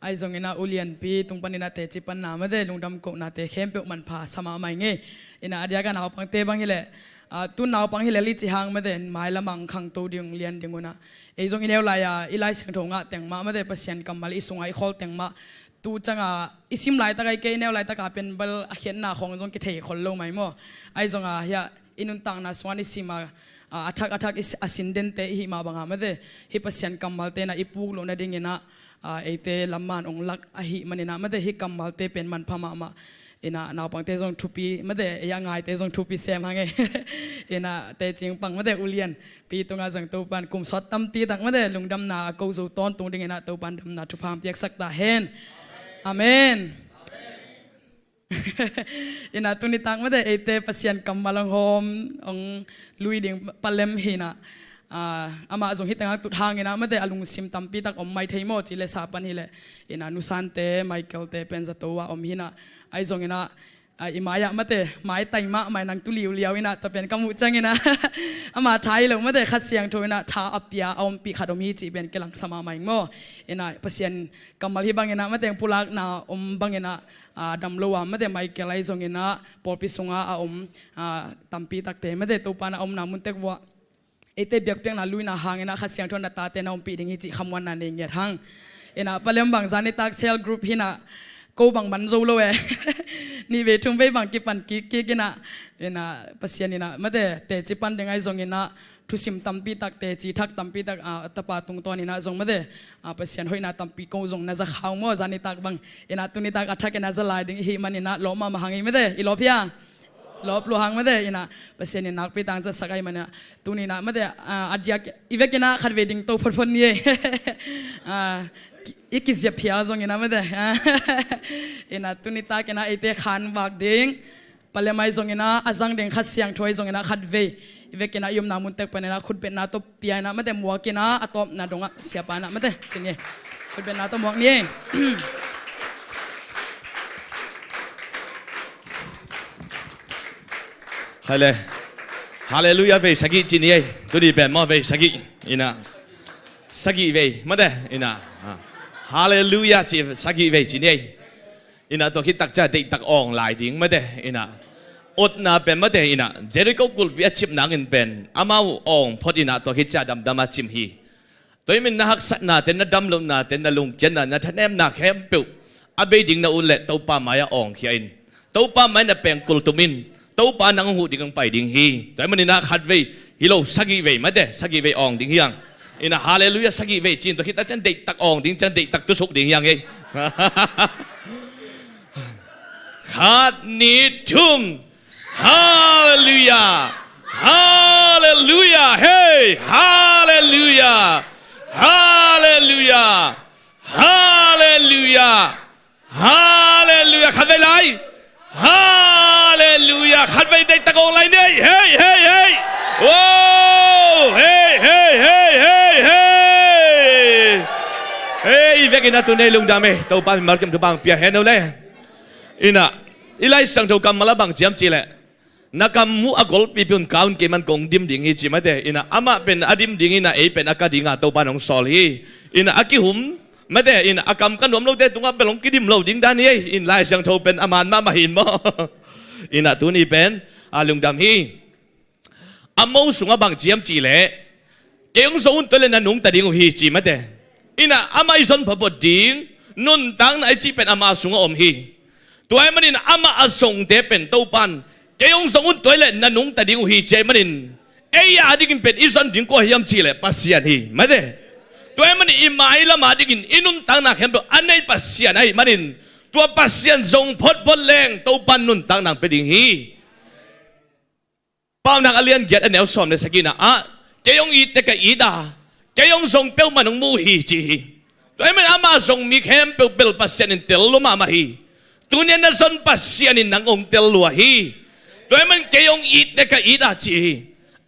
ahi zongin ah ulianpi tung panin ah teci panna mate lungdam kohnate khempeuh manpha sa mahmah ing ei. In ah a diak a naupangte bang hi leh, ah, tu naupang hi leh li ci hang mate mailam ah hong khangto ding lian ding un ah, ei zong i neu lai-a i Lai Siangtho ngah teng mah mate Pasian kammal i sungah i khawl teng mah tu ciang a i sim laitak a i kei neu laitak a pen bel a khiatna khawng zong kithei khol lo mai maw. Ahi zong a hiah i nuntakna sungah i sim a, a, a thak a thak i si-, a sin dente i hih mah bang a mate hih Pasian kammalte in ah i puk loh nading in ah, a, eite lam man hong lak ahih manin ah mate hih kammalte pen manpha mahmah. In ah naupangte zong thupi mate, ei a ngaite zong thupi sem hang ei. In ah teci pang mate ulianpi tungah zong Topa in kum sawt tampi tak mate lungdamna a ko zo tawntung ding in ah Topa in damna thupha hong piaksak ta hen. Amen. Ina tuni tak mate eite Pasian kammal hong hawm hong lui ding palem hi ina, ah, amah zong hih tengah tut hang ina mate a lungsim tampi tak om mai thei maw ci le sa pan hi le ina nusante Michael te pen zato a om hi ina, ahi zong ina, ah, i mai ah mate mai tai mah mai nang tu liuliau ina tua pen ka muh ciang ina ama tha hi lo mate Kha Siangtho ina tha a pia a ompih khat om hi cih pen kilang sa mahmah ing maw. Ina Pasian kammal hi bang ina mate pulakna om bang ina, ah, dam lo a mate Michael ahi zong ina pawlpi sunga a om, ah, tampi takte mate Topa na omna mun tek vua eite biakpiakna luina hang ina Kha Siangtho na tate na ompih ding hi cih khamuanna nei ngiat hang. Ina palem bang zani tak cell group hi ina ko bang man zo lo e. Nih vei thum vei bang kipan kik kik ina, ina Pasian ina mate teci pan ding ahi zong ina thusim tampi tak teci thak tampi tak, ah, tapa tungtawn ina zong mate, ah, Pasian hoihna tampi ko zong na za khau maw zani tak bang. Ina tuni tak a thak ina za lai ding hi man ina lawm mahmah hang hi mate i lawp hia. Lawp lua hang mate ina Pasian in nakpi tang za sak ahi man ina tuni ina mate, ah, a diak i vek ina khat vei ding to photphot ni ei. Ah, i kiziap phia zong ina mate. Ina tuni tak ina eite khan vak ding palem ahi zong ina a zang ding Kha Siangtho ahi zong ina khat vei i vek ina i omna mun tek pan ina khutbetna tawh pia ina mate muak ina a tawpna dongah siapa ina mate ci ni ei. Khutbetna tawh muak ni ei. Hai le. Halleluiah vei sagih ci ni ei. Tuni pen maw vei sagih ina sagih vei mate ina, ah, Halleluiah ci sagih vei ci ni ei. Ina tua khit tak cia deihtak awng lai ding mate ina otna pen mate ina Jericho kulpi a cip nangin pen amau awng phot ina tua khit cia damdam a cim hi. Tua hi man na haksatnate na damlohnate na lungkiatna na thanemna khempeuh a bei ding na ut leh Topa mai-ah awng khia in. Topa mai na pengkul tum in. Topa nang hong huh ding hong pai ding hi. Tua hi man ina khat vei hi lo sagih vei mate sagih vei awng ding hi hang. Ina Halleluiah sagih vei cin tua khit tak ciang deihtak awng ding ciang deihtak tusuk ding hi hang ei. Khat nih thum. Halleluiah. Halleluiah. Hei. Halleluiah. Halleluiah. Halleluiah. Halleluiah. Khat vei lai. Halleluiah. Khat vei deihtak awng lai ni ei. Hei, hei, hei. Wow. Hei, hei, hei, hei, hei. Hei, i vek ina tuni ei lungdam ei. Topa mimal kim thupha hong pia hen o le. Ina i Lai Siangtho kammal ah bang ci hiam cih leh na kam uh a golpipi un kau in kei man kong dim ding hi ci mate. Ina amah pen a dim ding ina ei pen a ka dinga Topa in hong sawl hi. Ina a kihum mate ina a kam ka nuam lote tungah bel hong kidim lo ding dan hi ei. Ina Lai Siangtho pen a man mahmah hi in maw. Ina tuni pen a lungdam hi. A mo sungah bang ci hiam cih leh kei hong zong un tua leh na nungta ding uh hi ci mate. Ina amah i zon photphot ding nuntakna i cih pen ama sungah om hi. Tua ahih manin amah a zongte pen Topa in kei hong zong un tua leh na nungta ding uh hi ci ahih manin ei a dingin pen i zon ding kua hiam cih leh Pasian hi mate. Tua ahih manin i mailam a dingin i nuntakna khempeuh a nei Pasian ahih manin tua Pasian zong photphot leng Topa in nuntakna hong pia ding hi. Paunak a lian giat a neu sawm le sagihna ah kei hong itte ka it a kei hong zong peuhmah nong mu uh hi ci hi. Tua ahih manin amah zong mi khempeuh bel Pasian in tel lua mahmah hi. Tuni a na zon Pasian in nang hong tel lua hi. Tua ahih manin kei hong itte ka it a ci hi.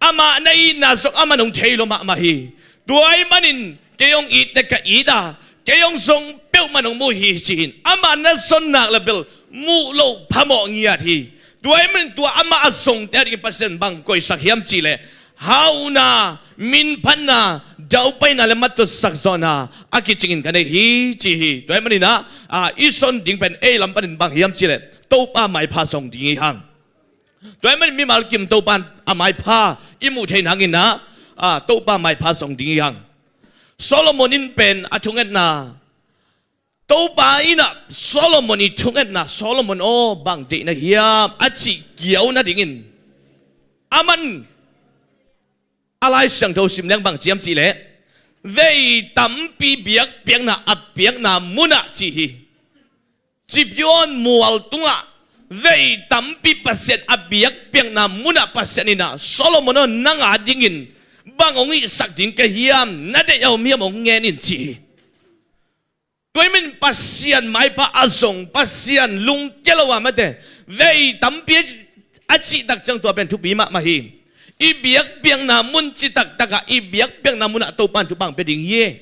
Amah na itna zong amah nong thei lua mahmah hi. Tua ahih manin kei hong itte ka it a kei hong zong peuhmah nong mu hi ci hi. Amah na zon nak le bel muh loh phamawh ngiat hi. Tua ahih manin tua amah a zongte a dingin Pasian bang koihsak hiam cih leh hauhna, minphatna, daupaina le matutsak zawhna a kicingin ka nei hi ci hi. Tua ahih manin ah, ah, i zon ding pen ei lam panin bang hiam cih leh Topa maipha zong ding hi hang. Tua ahih manin mimal kim Topa in a maipha i muh theih nangin ah, ah, Topa maipha zong ding hi hang. Solomon in pen a thungetna Topa in ah Solomon i thungetna Solomon aw bang deih na hiam a cih kiau nadingin aman a Lai Siangtho sim leng bang ci hiam cih leh vei tampi biakpiakna a piakna munah ci hi. Zion mual tungah vei tampi Pasian a biakpiakna munah Pasian in ah Solomon aw nang a dingin bang hong hihsak ding ka hiam na deih a om hiam hong ngen in ci hi. Tua ahih manin Pasian maipha a zong, Pasian lungkia lo a mate, vei tampi a cih tak ciang tua pen thupi mahmah hi. I biakpiakna mun citak takah i biakpiakna munah Topan thupha hong pia ding hi.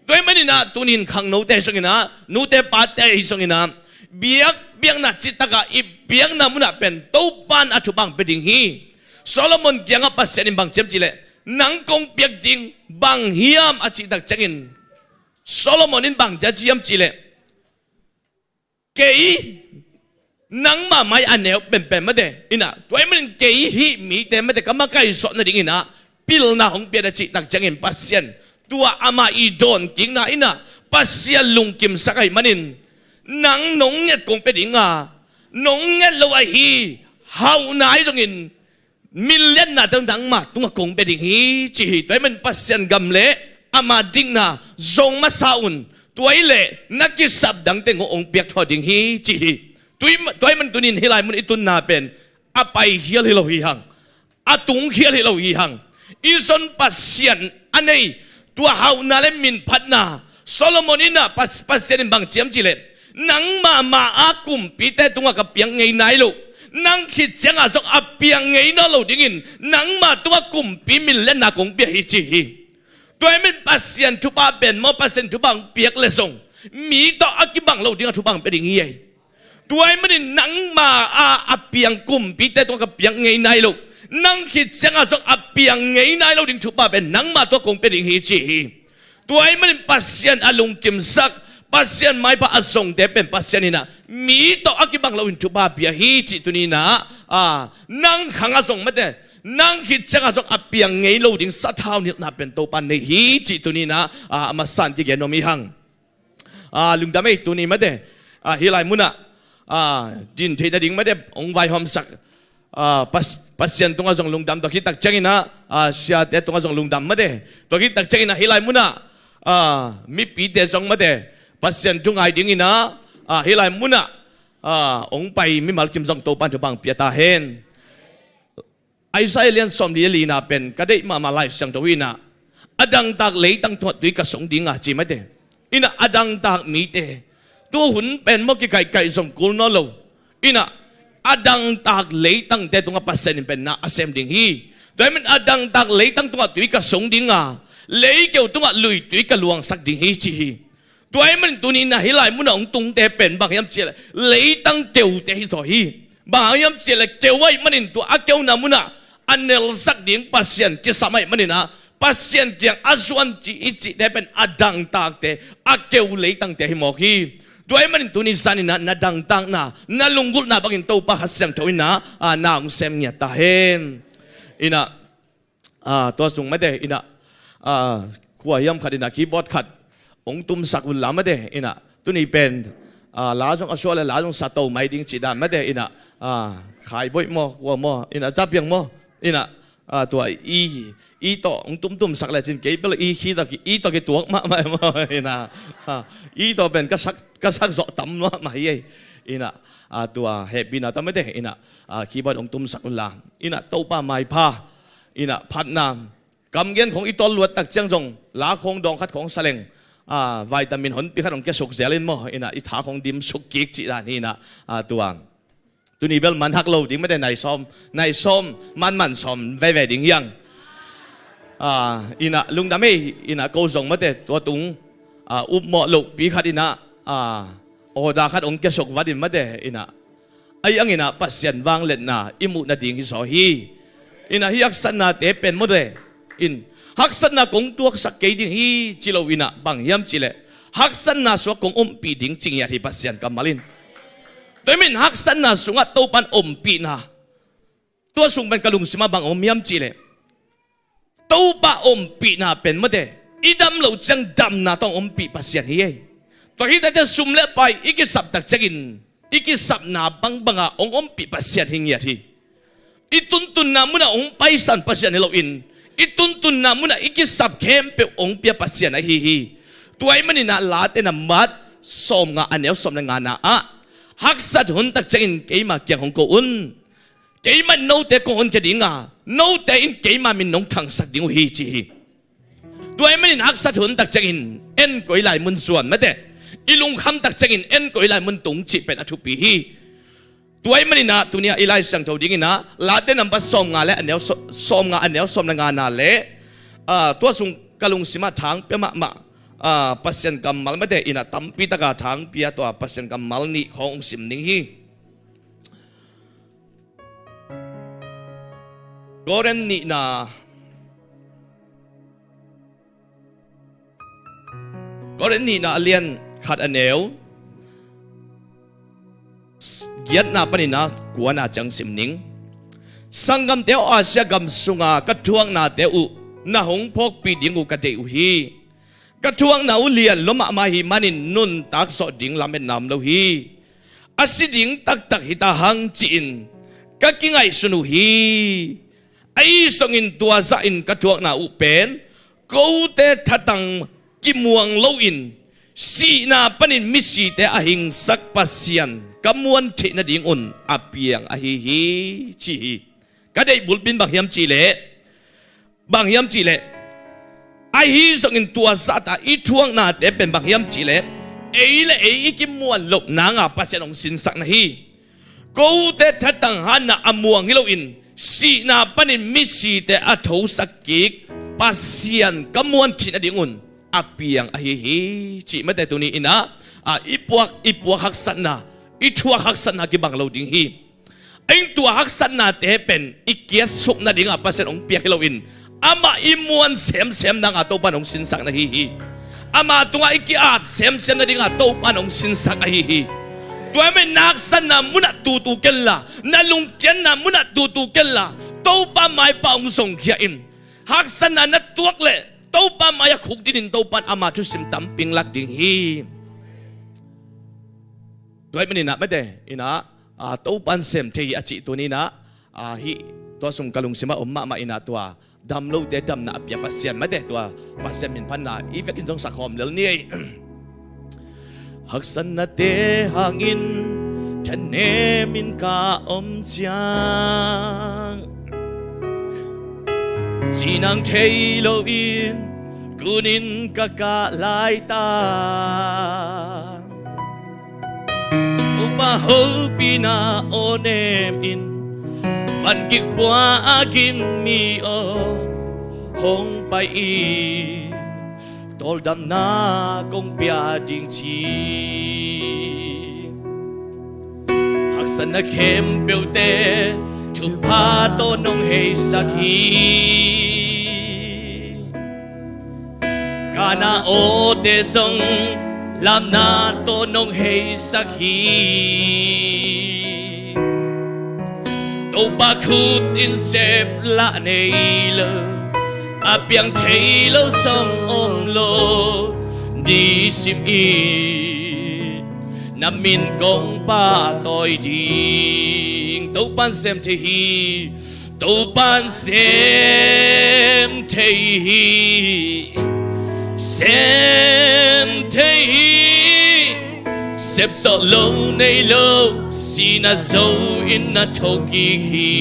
Tua ahih manin ah tuni in khangnote hi zongin ah, nute pate hi zongin ah, biakpiakna citak takah i biakna munah pen Topan a thupha hong pia ding hi. Solomon kiangah Pasian in bang ci hiam cih leh, nang kong piak ding bang hiam a cih tak ciangin, Solomon in bang ci hiam cih leh, kei nangmah mai a neu penpen mate, in ah, tua ahih manin kei hih mite mate ka makaihsawh nadingin ah pilna hong pia in a cih tak ciangin Pasian, tua amah i dawnkikna in ah Pasian lungkimsak ahih manin, nang nong nget kong pia ding a, nong nget lo ahi hauhna ahi zongin, min liatnate nangmah tungah kong pia ding hi ci hi. Tua ahih manin Pasian gam le ama dikna zong masa un, tua ahih leh na kisap dangte hong piakthawh ding hi ci hi. Tua ahih manin tuni in hih lai mun i tunna pen a paikhial hi lo hi hang, a tungkhial hi lo hi hang. I zon Pasian a nei, tua hauhna le minphatna, Solomon in ah Pas- Pasian in bang ci hiam cih leh, nangmah ma a kumpite tungah ka piang ngei nai lo, nang khit ciangah zong a piang ngei nawn lo dingin nangmah tungah kumpi min liatna kong pia hi ci hi. Tua ahih manin Pasian thupha pen maw, Pasian thupha hong piak leh zong mi tawh a kibang lo dingah thupha hong pia ding hi ei. Tua ahih manin nangmah a, a piang kumpite tungah ka piang ngei nai lo, nang khit ciangah zong a piang ngei nai lo ding thupha pen nangmah tungah kong pia ding hi ci hi. Tua ahih manin Pasian a lungkimsak, Pasian maipha a zongte pen Pasian in ah mi tawh a kibang loin thupha pia hi cih tuni in ah, a, nang khangah zong mate, nang khit ciangah zong a piang ngei lo ding sathau nilhna pen Topan nei hi cih tuni in ah, a, a masa in kigen nuam hi hang. A, lungdam ei tuni mate, a, hih lai munah, a, din theih nading mate hong vaihawmsak, a, Pas- Pasian tungah zong lungdam, tua khit tak ciangin ah, a, siate tungah zong lungdam mate, tua khit tak ciangin ah hih lai munah, a, mipite zong mate Pasian thu ngai dingin ah, a, hih lai munah, a, hong pai mimal kim zong Topan thupha hong pia ta hen. Isaiah lian sawmli a lina pen ka deih mahmah Lai Siangtho in ah, a dangtak leitang tungah tui ka song ding a ci mate. In ah a dangtak mite, tu hun pen maw kikaihkaih zong kul nawn lo. In ah a dangtak leitangte tungah Pasian in pen na a sem ding hi. Tua ahih manin a dangtak leitang tungah tui ka song ding a, leikeu tungah luitui ka luangsak ding hi ci hi. Tua ahih manin tuni in ah hih lai munah hong tungte pen bang hiam cih leh leitang keute hi zaw hi. Bang hang hiam cih leh keu ahih manin tua a keuna munah a nelsak ding Pasian kisam ahih manin ah, Pasian kiang a zuan cih i cihte pen a dangtakte, a keu leitangte hi mawk hi. Tua ahih manin tuni zan in ah na dangtakna, na lunggulhna bangin Topa Kha Siangtho in ah, a, na hong sem ngiat ta hen. In ah, a, tua sung mate, in ah, a, kua hiam khat in ah keyboard khat hong tumsak un la mate, in ah, tuni pen, a, la zong a suak le la zong sa to mai ding cih dan mate, in ah, a, Khai Boih maw, kua maw, in ah, Za Piang maw, in ah, a, tua i, i tawh hong tumtumsak le cin kei bel i khi tawh ki, i tawh kituak mahmah maw, in ah, a, i tawh pen ka sak, ka sak zawh tam mahmah hi ei. In ah, a, tua hehpihna tawh mate, in ah, a, keyboard hong tumsak un la, in ah, Topa maipha, in ah, phatna, kamgen khong i tawl luat tak ciang zong la khong dawng khat khong sa leng, a, vitamin honpi khat hong kia suk zel in maw, in ah, i tha khong dim suk kik cih dan hi. In ah, a, tua tuni bel man hak lo ding mate, nai sawm, nai sawm, man man sawm veve ding hi hang. A, in ah, lungdam ei, in ah, ko zong mate, tua tung, a, upmawh lohpi khat in ah, a, order khat hong kia suk vat in mate, in ah, ahi hangin ah Pasian vangliatna i muh nading hi zaw hi. In ah, hih haksatnate pen mawte in, haksatna kong tuaksak kei ding hi ci lo in ah, bang hiam cih leh haksatna sungah kong ompih ding ci ngiat hi Pasian kammal in. Tua ahih manin haksatna sungah Topan ompihna, tua sung pen ka lungsimah bang om hiam cih leh, Topa ompihna pen mawte, i dam loh ciang damna tawh hong ompih Pasian hi ei. Tua hi tak ciang sum le pai i kisap tak ciangin, i kisapna bangbangah hong ompih Pasian hi ngiat hi. I tuntunna munah hong paisan Pasian hi loin, i tuntunna munah i kisap khempeuh hong pia Pasian ahi hi. Tua ahih manin ah Late nambat sawmnga a neu sawm le ngana ah, haksat hun tak ciangin keima kiang hong ko un. Keimah in note kong honkhia ding a, note in keima min nong thangsak ding uh hi ci hi. Tua ahih manin haksat hun tak ciangin en koi lai mun zuan mate, i lungkham tak ciangin en koi lai mun tung cih pen a thupi hi. Tua ahih manin ah tuni-ah i Lai Siangtho dingin ah Late nambat sawmnga le a neu so-, sawmnga a neu sawm le ngana le, ah, tua sung ka lungsimah thangpia mahmah, ah, Pasian kammal mate in ah tampi taka thangpia tua Pasian kammal nih khawng hong sim ning hi. Korin nihna, Korin nihna a lian khat a neu giatna panin ah kuana ciang sim ning. Sanggamte aw, Asia gam sunga ka thuaknate uh na hong phawkpih ding uh ka deih uh hi. Ka thuakna uh lian lua mahmah ahih manin nuntak zawh ding lametna om lo hi. A si ding taktak hi ta hang ci-in ka kingaihsun uh hi. Ahi zongin tua zahin ka thuakna uh pen kote thatang kimuang loin sihna panin misite a hingsak Pasian ka muan theih nadingun a piang ahi hi, ci hi. Ka deih bulpi in bang hiam cihleh, bang hiam cihleh, ahi zongin tua zahta i thuaknate pen bang hiam cihleh, ei le ei i kimuan loh nanga Pasian hong sinsak na hi. Kote thatang hanna a muang hi loin sihna panin misite a thosak kik Pasian ka muan theih nadingun a piang ahi hi, cih mate tuni in ah, ah, i puak, i puak haksatna, i thuak haksatna kibang lo ding hi. Tua haksatnate pen i kiatsuk nadingah Pasian hong piak hi loin amah i muan semsem nanga Topan hong sinsak na hi hi. Ama tungah i ki-ap semsem nadingah Topan hong sinsak ahi hi. Tua ahih manin na haksatna munah tutu kenla, na lungkiatna munah tutu kenla, Topa maipah hong zongkhia in. Haksatna na tuak leh Topa mai-ah khukdinin Topan ama thusim tampi hong lak ding hi. Tua ahih manin ah mate in ah, ah, Topan sem thei hi a cih tuni in ah, ah, hih tua sung ka lungsimah om mahmah in ah tua dam lote damna a pia Pasian mate tua Pasian min phatna i vekin zong sak khawm lel ni ei. Haksatnate hangin thanemin ka om ciang, cinang thei loin kunin ka kah laitak. Topa hopihna aw nemin vangik pua a gin mi aw hong pai in, tawldamna kong pia ding ci. Haksatna khempeuhte thupha tawh nong heisak hi. Kana awte zong lamna tawh nong heisak hi. Topa khut in sep lah nei lo, a piang thei lo zong om lo. Nisim in na min kong pahtawi ding. Topan sem thei hi. Topan sem thei hi. Sem thei hi. Sep zawh lo nei lo, sihna zo in na thokik hi.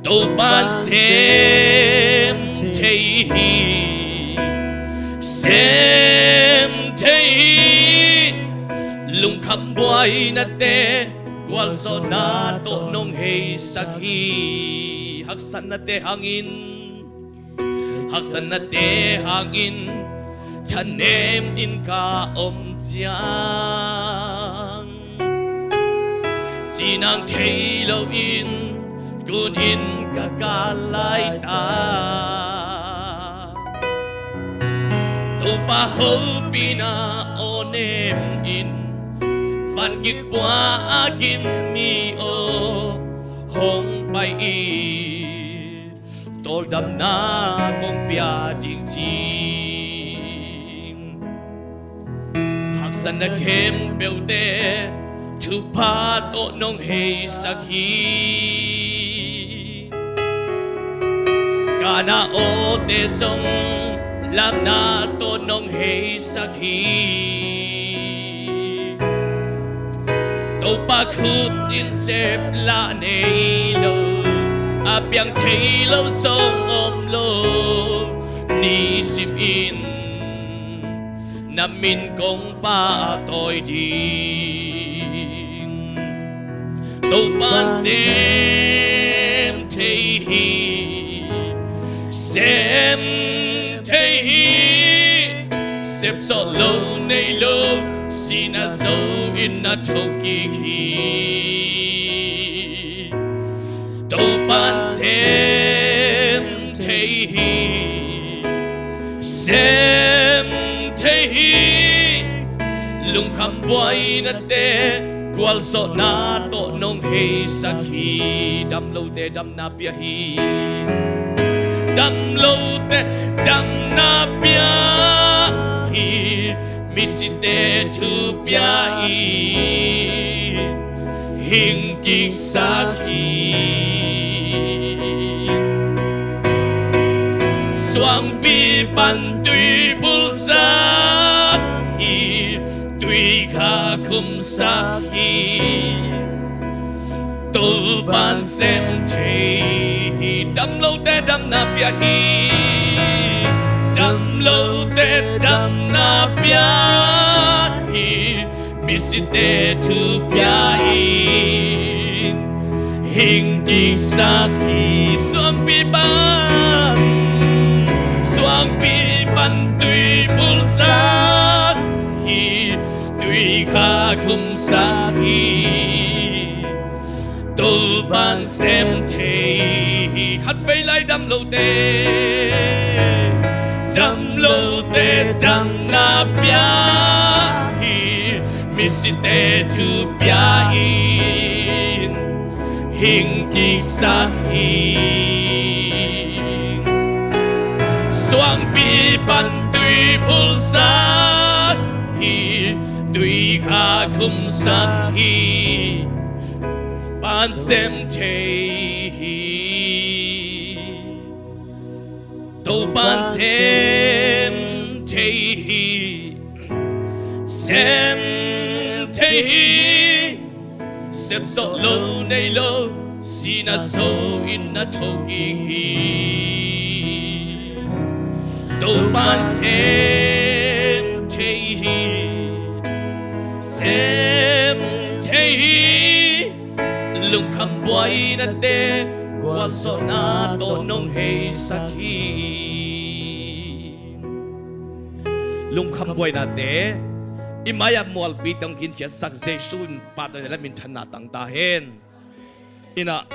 Topan sem thei hi. Sem thei hi. Lungkham buainate gualzawhna tawh nong heisak hi. Haksatnate hangin, haksatnate hangin thanemin ka om ciang, cinang thei loin kunin ka kah laitak. Topa hopihna aw nemin vangik pua a gin mi aw hong pai in, tawldamna kong pia ding ci. Haksatna khempeuhte thupha tawh nong heisak hi. Kana awte zong lamna tawh nong heisak hi. Topa khut in sep lah nei lo, a piang thei lo zong om lo. Nisim in Na min kong pahtawi ding. Topa'n sem thei hi, sem thei hi. Sepsawh lo nei lo, sihna zo-in na thokik hi. Topa'n sem thei hi, sem thei hi. Lungkham buainate gualzawhna tawh nong heisak hi. Damlote damna pia hi. Damlote damna pia hi. Misite thu pia-in hing kiksak hi. Suangpi pan tui phulsak hi. Tui kha khumsak hi. Topa'n sem thei hi. Damlote damna pia hi. Damlote damna pia hi. Misite thu pia-in hing kiksak hi. Suangpi pan, suangpi pan tui phulsak hi. Tui kha khumsak hi. Topa'n sem thei hi. Khatvei lai damlote, damlote damna pia hi. Misite thu pia-in hing kiksak hi. Suangpi pan tui phulsak hi. Tui kha khumsak hi. Topa'n sem thei hi. Topa'n sem thei hi. Sem thei hi. Sepsawh lo nei lo, sihna zo-in na thokik hi. Topa'n sem thei hi. Sem thei hi. Lungkham buainate gualzawhna tawh nong heisak hi. Lungkham buainate i mai-ah mualpi tawh hong khinkhiatsak Jesu in pahtawina le minthanna tang ta hen. Inah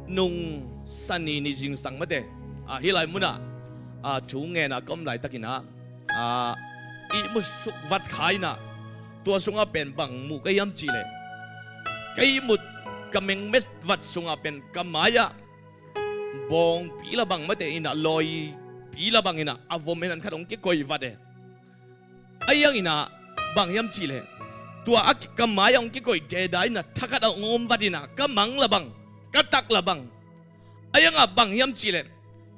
nung Sani ni zingsang mate, ah, hih lai munah, ah, thu ngenah ka om laitakinah, ah, ihmut suk vat kha inah tua sungah pen bang mu ka hiam cihleh, ka ihmut, ka mengmet vat sungah pen ka mai-ah bawngpi la bang mate inah, lawipi la bang inah a vom en an khat hong kikoih vat e. Ahi hanginah bang hiam cihleh, tua a ki-, ka mai-ah hong kikoih deda inah thakhat a hong om vat inah ka mang la bang, ka tak la bang. Ahi hangah bang hiam cihleh,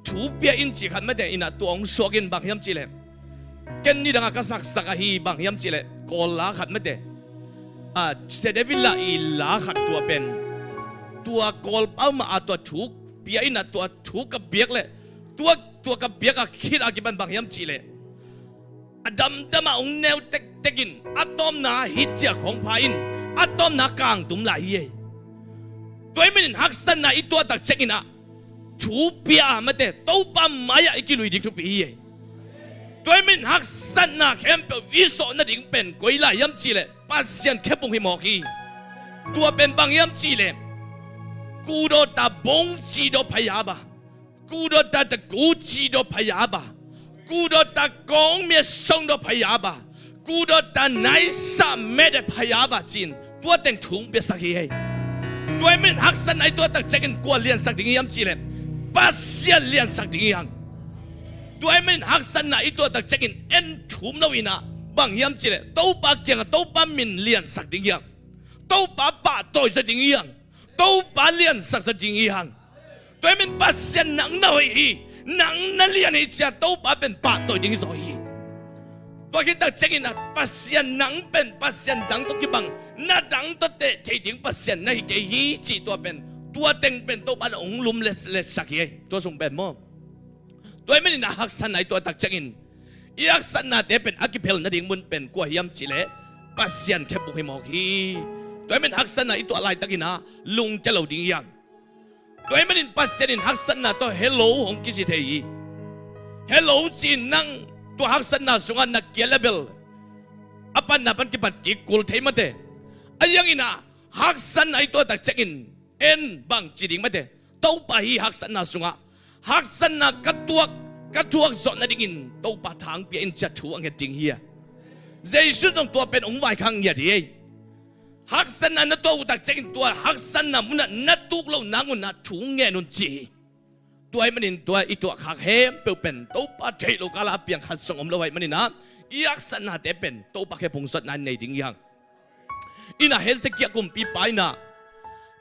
thu pia in cih khat mate inah tua hong suak in bang hiam cihleh, ken nidangah ka saksak ahi bang hiam cihleh, Kawl la khat mate, a, Sia David la i la khat tua pen, tua Kawlpau mah a tua thu pia inah tua thu ka biak leh, tua, tua ka biak a khit a kipan bang hiam cihleh, a damdam ah hong neu tektek in, a tawpna hih ciah khawng pha in, a tawpna kangtum lai hi ei. Tua ahih manin haksatna i tuah tak ciangin ah thu pia a mate, Topa mai-ah i kilui ding thupi hi ei. Tua ahih manin haksatna khempeuh i zawh nading pen koi lai hiam cihleh, Pasian khephung hi mawk hi. Tua pen bang hiam cihleh, kudawta bong cidaw phayaba, kudawta taku cidaw phayaba, kudawta kawng mia songdaw phayaba, kudawta naisa mede phayaba ci-in tua teng thu hong piasak hi ei. Tua ahih manin haksatna i tuah tak ciangin kua liansak ding hiam cihleh, Pasian liansak ding hi hang. Tua ahih manin haksatna i tuah tak ciangin en thum lo inah bang hiam cihleh, Topa kiangah Topa min liansak ding hi hang. Topa pahtawi zaw ding hi hang. Topa liansak zaw ding hi hang. Tua ahih manin Pasian nang na hoih hi, nang na lian hi ci-a Topa pen pahtawi ding hi zaw hi. Tua khit tak ciangin ah Pasian nang pen Pasian dang tawh kibang, na dang tawh teh thei ding Pasian na hi kei hi cih tua pen, tua teng pen Topa na hong lum let, letsak hi ei. Tua sung pen maw. Tua ahih manin ah haksatna i tuah tak ciangin I haksatnate pen a kiphel nading mun pen kua hiam cihleh Pasian khe buk hi mawk hi. Tua ahih manin haksatna i tuah laitakin ah lungkia lo ding hi hang. Tua ahih manin Pasian in haksatna tawh hello hong kici thei hi. Hello ci-in nang tua haksatna sungah na kia level a panna pan kipat kik kul thei mate. Ahi hangin ah haksatna i tuah tak ciangin en bang ci ding mate. Topa hi haksatna sungah haksatna ka tuak, ka thuak zawh nadingin Topa thang pia in ci-a thu a nget ding hi a. Jesu zong tua pen hong vaikhak ngiat hi. Haksatna na tuah uh tak ciangin tua haksatna munah na tuk loh nangun ah thu ngen un ci hi. Tua ahih manin tua i tuahkhak khempeuh pen Topa theih lo kala a piang khat zong om lo ahih manin ah i haksatnate pen Topa khe phungzawtna nei ding hi hang. Inah Hezekiah kumpipa inah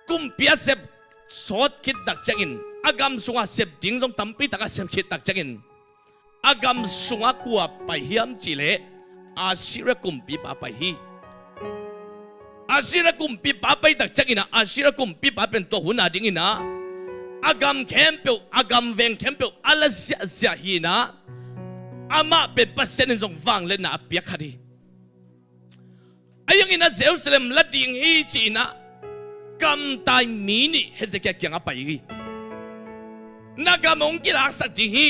kumpi a sep sawt khit tak ciangin a gam sungah sep ding zong tampi tak a sep khit tak ciangin a gam sungah kua pai hiam cihleh Assyria kumpipa pai hi. Assyria kumpipa pai tak ciangin ah Assyria kumpipa pen tua hun a dingin ah a gam khempeuh, a gam veng khempeuh a la ziahziah hi inah amah pen Pasian in zong vangliatna a piak khat hi. Ahi hangin ah Jerusalem la ding hi ci-in ah kamtai mi nih Hezekiah kiangah pai hi. Na gam hong kilaksak ding hi.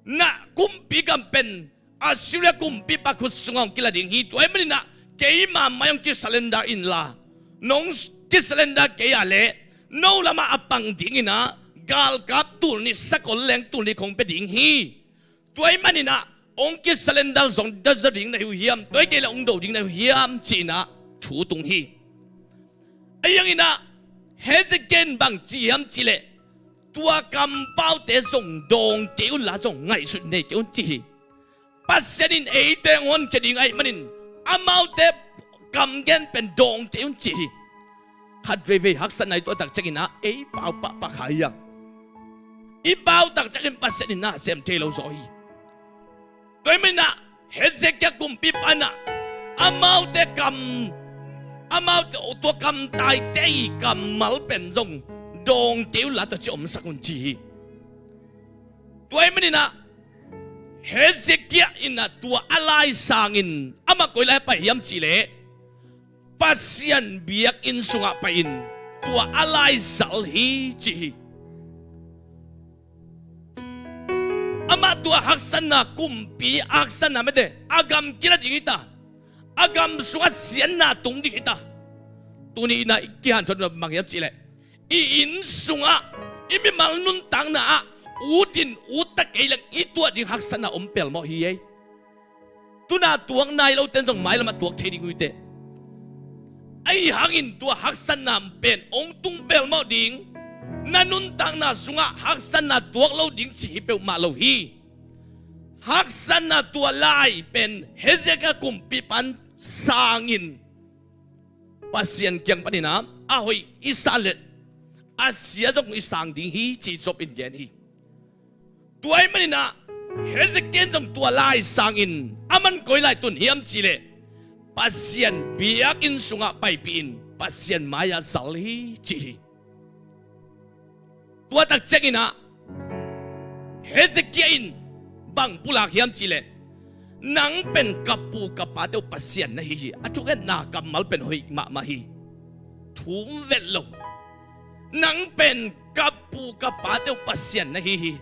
Na kumpi gam pen Assyria kumpipa khut sungah hong kila ding hi. Tua ahih manin ah keima mai hong kisurrender inla, nong kisurrender kei a leh no lamah a pang dingin ah galkap tul nih, sakol leng tul nih kong pia ding hi. Tua ahih manin ah hong kisurrender zong do ding na hi uh hiam, tua hi kei leh hong do ding na hi uh hiam ci-in ah thu tung hi. Ahi hangin ah Hezekiah in bang ci hiam cihleh tua kampaute zong dawng kei unla zong ngaihsut nei kei un ci hi. Pasian in eite hong honkhia ding ahih manin amaute kam gen pen dawng kei un ci hi. Khat veivei haksatna i tuah tak ciangin ah ei pau pahpah kha hi hang. I pau tak ciangin Pasian in na sem thei lo zaw hi. Tua ahih manin ah Hezekiah kumpipa inah amaute kam, amaute tua kamtaite i kammal pen zong dawng kei unla tua ci omsak un ci hi. Tua ahih manin ah Hezekiah inah tua a lai sangin amah koi lai a pai hiam cihleh Pasian biakinn sungah pai-in tua a lai zal hi ci hi. Amah tua haksatna kumpi a haksatna mete a gam kila ding hi ta, a gam sungah siatna tung ding hi ta. Tuni inah i kihanthawn bang hiam cihleh i inn sungah i mimal nuntakna ah ut in ut ta kei leng i tuah ding haksatna om pelmawh hi ei. Tuna tuak nai lote in zong mailamah tuak thei ding uh hi teh. Ahi hangin tua haksatna pen hong tung pelmawh ding, na nuntakna sungah haksatna tuak lo ding ci hi peuhmah lo hi. Haksatna tua lai pen Hezekiah kumpipa in sangin Pasian kiang panin ah a hoih i sa leh a sia zong i sang ding hi ci Job in gen hi. Tua ahih manin ah Hezekiah in zong tua lai sangin aman koi lai tun hiam cihleh Pasian biakinn sungah paipih in Pasian mai-ah zal hi ci hi. Tua tak ciangin ah Hezekiah in bang pulak hiam cihleh nang pen ka pu ka pate uh Pasian na hi hi. A thungetna kammal pen hoih mahmah hi. Thum vet lo. Nang pen ka pu ka pate uh Pasian na hi hi.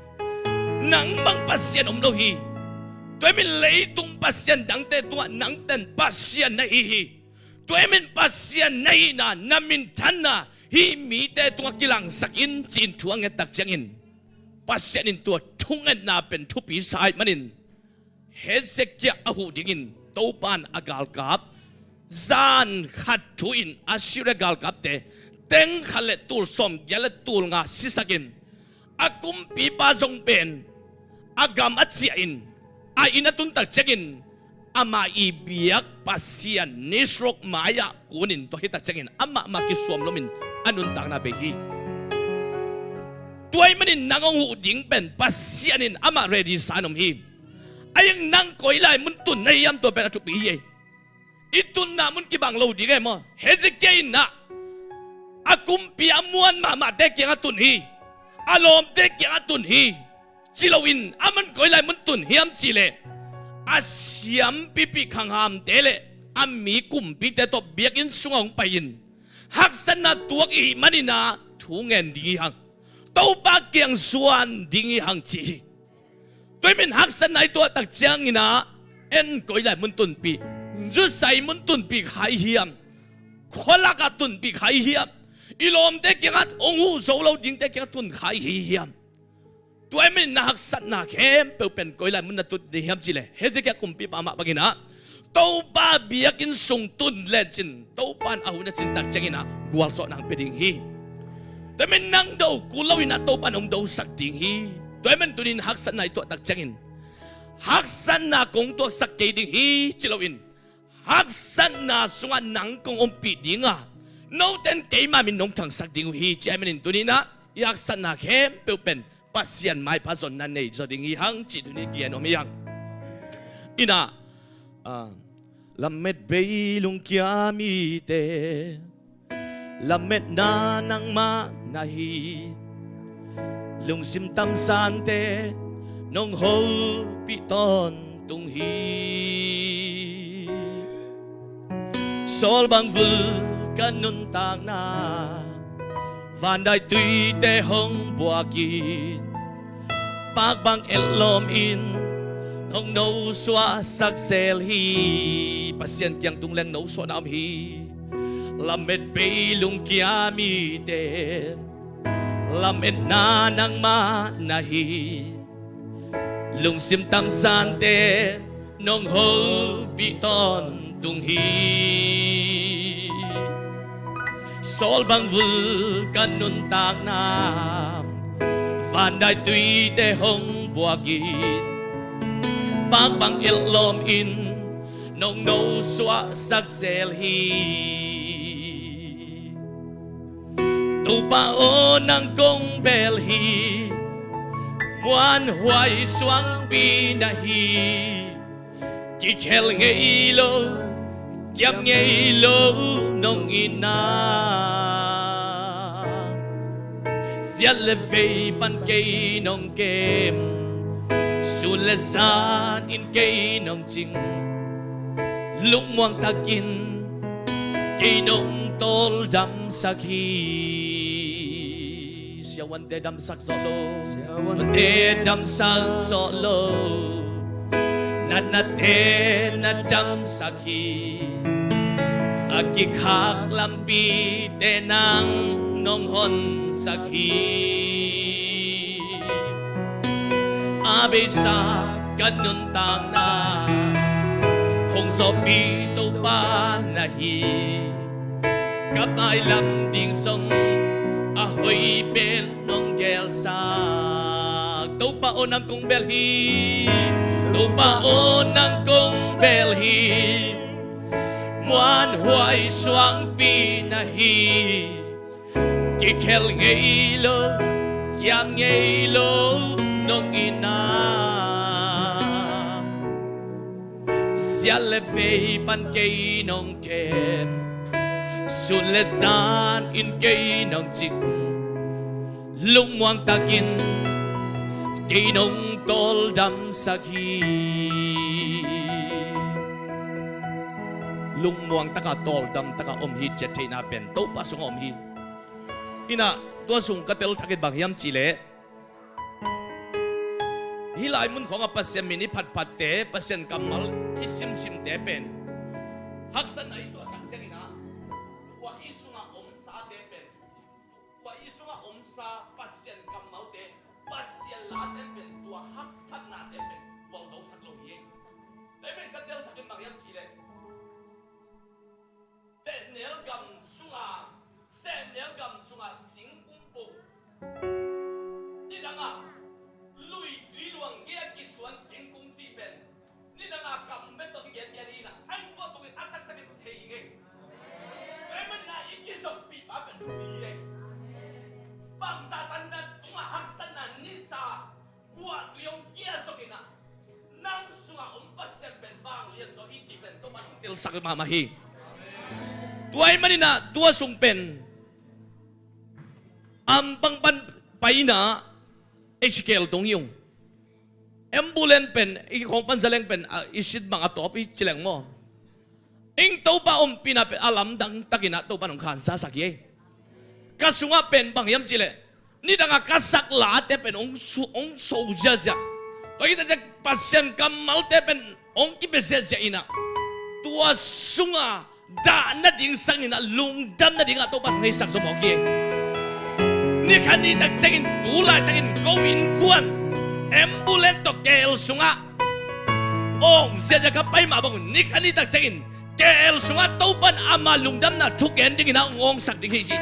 Nang bang Pasian om lo hi. Tua ahih manin leitung pasian dangte tungah nang pen Pasian na hi hi. Tua ahih manin Pasian na hihna, na minthanna hih mite tungah kilangsak in ci-in thu a nget tak ciangin Pasian in tua thungetna pen thupi sa ahih manin Hezekiah a huh dingin Topa in a galkap zan khat thu-in Assyria galkapte teng khat le tul sawmgiat le tul nga sisakin a kumpipa zong pen a gam a ciahin a inn a tun tak ciangin amah i biak Pasian Nisrok mai-ah kunin tua hi tak ciangin amah mah kisuam lomin a nuntakna bei hi. Tua ahih manin nang hong huh ding pen Pasian in amah ready sa-in om hi. Ahi hang nang koi lai mun tun na hiam tua pen a thupi hi ei. I tunna mun kibang lo ding e maw. Hezekiah in ah a kumpi a muan mahmahte kiangah tun hi. A lawmte kiangah tun hi. Ci loin aman koi lai mun tun hiam cihleh a siampipih khanghamte le a mi kumpite tawh biakinn sungah hong pai-in haksatna tuak i hih maninah thu ngen ding hi hang. Topa kiang zuan ding hi hang ci hi. Tua hi manin haksatna i tuah tak cianginah en koi lai mun tunpih, zusai mun tunpih kha i hiam? Khualakah tunpih kha i hiam? I lawmte kiangah hong huh zo lo dingte kiangah tun kha i hi hiam? Tua hi manin na haksatna khempeuh pen koi lai mun na tun ding hiam cihleh Hezekiah kumpipa mah banginah Topa biakinn sung tun lecin Topa in a hun a cin tak cianginah gualzawhna hong pia ding hi. Tua hi manin nang do kul loinah Topa in hong dosak ding hi. Tua hi manin tunin haksatna i tuah tak ciangin haksatna kong tuaksak kei ding hi ci loin haksatna sungah nang kong ompih dinga note in keima min nong thangsak ding uh hi ci ahih manin tuninah i haksatna khempeuh pen Pasian maipha zonna nei zaw ding hi hang cih tuni kigen om hi hang. Inah, ah, lamet bei lungkia mite lametna nangmah na hi. Lungsim tamsante nong hopih tawntung hi. Saul bang vulkan nuntakna, vandai tuite hong buakin, pakbang etlawmin nong nosuahsak zel hi. Pasian kiang tung leng nosuahna om hi. Lamet bei lungkia mite lametna nangmah na hi. Lungsim tamsante nong hopih tawntung hi. Saul bang vulkan nuntakna, vandai tuite hong buakin, pakbang etlawmin nong nosuahsak zel hi. Topa aw, nang kong bel hi. Muanhuai suangpi na hi. Kikhel ngei lo, kiam ngei lo nong itna. Siat le vei pan kei nong kem, sun le zan in kei nong cing. Lungmuang takin kei nong tawldamsak hi. Siavuante damsak zawh lo. Siavuante damsak zawh lo. Natnate na damsak hi. A kikhak lampite nang nong honsak hi. A beisa ka nuntakna hong zawhpih Topa na hi. Ka mailam ding zong a hoih pen nong gelsak. Topa aw, nang kong bel hi. Topa aw, nang kong bel hi. Muanhuai suangpi na hi. Kikhel ngei lo, kiam ngei lo nong itna. Siat le vei pan kei nong kem, sun le zan in kei nong cing. Lungmuang takin kei nong tawldamsak hi. Lungmuang taka tawldam taka om hi ciat theihna pen Topa sungah om hi. Inah tua sung ka tel thakin bang hiam cihleh, hih lai mun khawngah Pasian min i phatphatte, Pasian kammal i simsimte pen haksatna i tuah tak cianginah tua i sungah omsate pen, tua i sungah omsa Pasian kammalte, Pasian late pen tua haksatnate pen gualzosak lo hi. Tua hi manin ka tel thakin bang hiam cihleh, sehnel gam sunga, sehnel gam sunga singkung po, nidanga lui tui luang gei a kisuan singkung cih pen nidanga kam bek tawh kigen gen hi inah, a inn tua tungin a taktakin thei ngei. Tua hi maninah i kizopih pa pen thupi hi. Bang Satan na tungah haksatna nisa guahtui hong kia zonginah nang sungah om Pasian pen vanglian zaw hi cih pen Topa in hong telsak mahmah hi. Tua hi maninah tua sung pen ampang pan painah Ezekiel dong hi ung. Ambulance pen i khawng pan za leng pen, ah, i sit bang a tawp i ci leng maw. Ing Topa ompihna pen a lamdang takin ah Topa in hong khansasak hi ei. Ka sungah pen bang hiam cih leh, nidangah ka sak late pen hong su-, hong so ziahziah. Tua hi ta ciang Pasian kammalte pen hong kipia ziahziah in ah, tua sungah dah nading sangin ah lungdam nadingah Topa in hong heisak zomawk hi. Ni khat ni tak ciangin tu laitakin ko innkuan ambulance tawh K L sungah awng ziahziah ka pai mah bang un, ni khat ni tak ciangin K L sungah Topa in ama lungdamna thu gen dingin ah hong awngsak ding hi ci.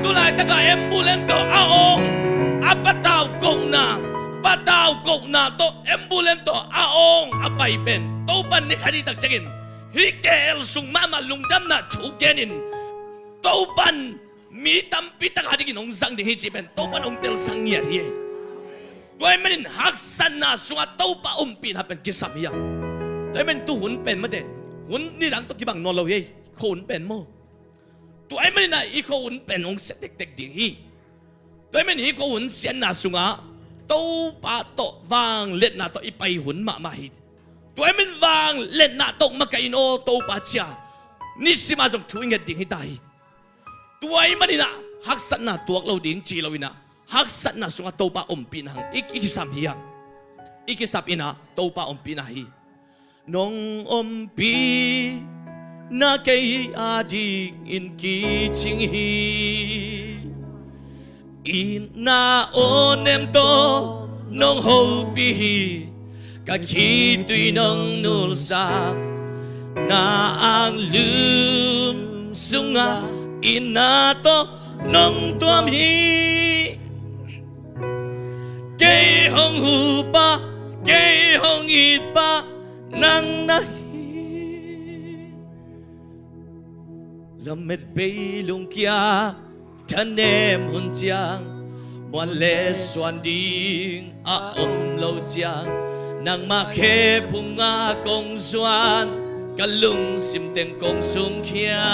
Tu laitakah ambulance tawh a awng, a patau kohna, patau kohna tawh ambulance tawh a awng a pai pen Topa in ni khat ni tak ciangin hih K L sung mahmah lungdamna thu genin Topa in mi tampi tak a dingin hong zang ding hi cih pen Topa in hong telsak ngiat hi. Tua ahih manin haksatna sungah Topa ompihna pen kisam hi hang. Tua ahih manin tu hun pen mate, hun nidang tawh kibang nawn lo hi ei, khuahun pen maw. Tua ahih manin ah i khuahun pen hong sia tektek ding hi. Tua ahih manin hih khuahun siatna sungah Topa tawh vangliatna tawh i pai hun mahmah hi. Tua ahih manin vangliatna tawh makaih in aw Topa ci-a nisim a zong thu i nget ding hi ta hi. Tua ahih manin ah haksatna tuak lo ding ci lo in ah, haksatna sungah Topa ompihna hang i, i kisam hi hang. I kisap in ah Topa ompihna hi. Nong ompihna kei a dingin kicing hi. Itna awnem tawh nong hopih hi. Ka khitui nong nulsam, na anglum sungah itna tawh nong tuam hi. Kei hong hupa, kei hong itpa nang na hi. Lamet bei lungkia thanem hun ciang, muan le suan ding a om lo ciang, nangmah khe phungah kong zuan, ka lungsim teng kong sungkhia.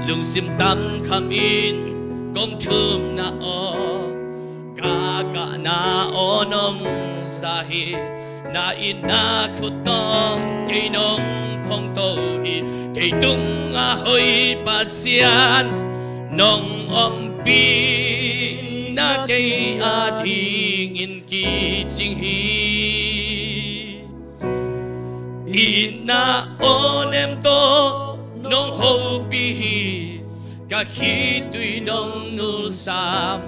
Lungsim tam khamin kong thumna aw, ka kahna aw nong sa hi. Na itna khut tawh kei nong phongto hi. Kei tungah hoih Pasian, nong ompihna kei a dingin kicing hi. Itna awnem tawh nong hopih hi. Ka khitui nong nulsam,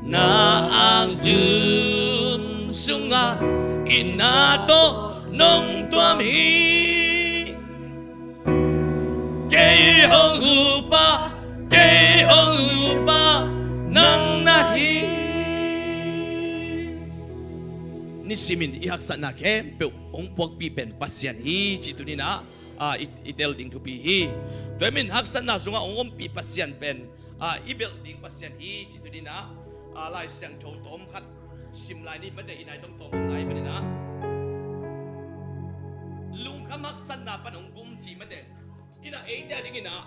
na anglum sungah itna tawh nong tuam hi. Kei hong hupa, kei hong hupa nang na hi. Nisimin i haksatna khempeuh hong puakpih pen Pasian hi cih tuni-in ah, ah, i, i tel ding thupi hi. Tua ahih manin haksatna sungah hong ompih Pasian pen, ah, i belh ding Pasian hi cih tuni-in ah, ah, Lai Siangtho tawm khat sim lai ni mate, i nai zong tawm lai manin ah, lungkham haksatna pan hong gum cih mate. In ah eite a dingin ah,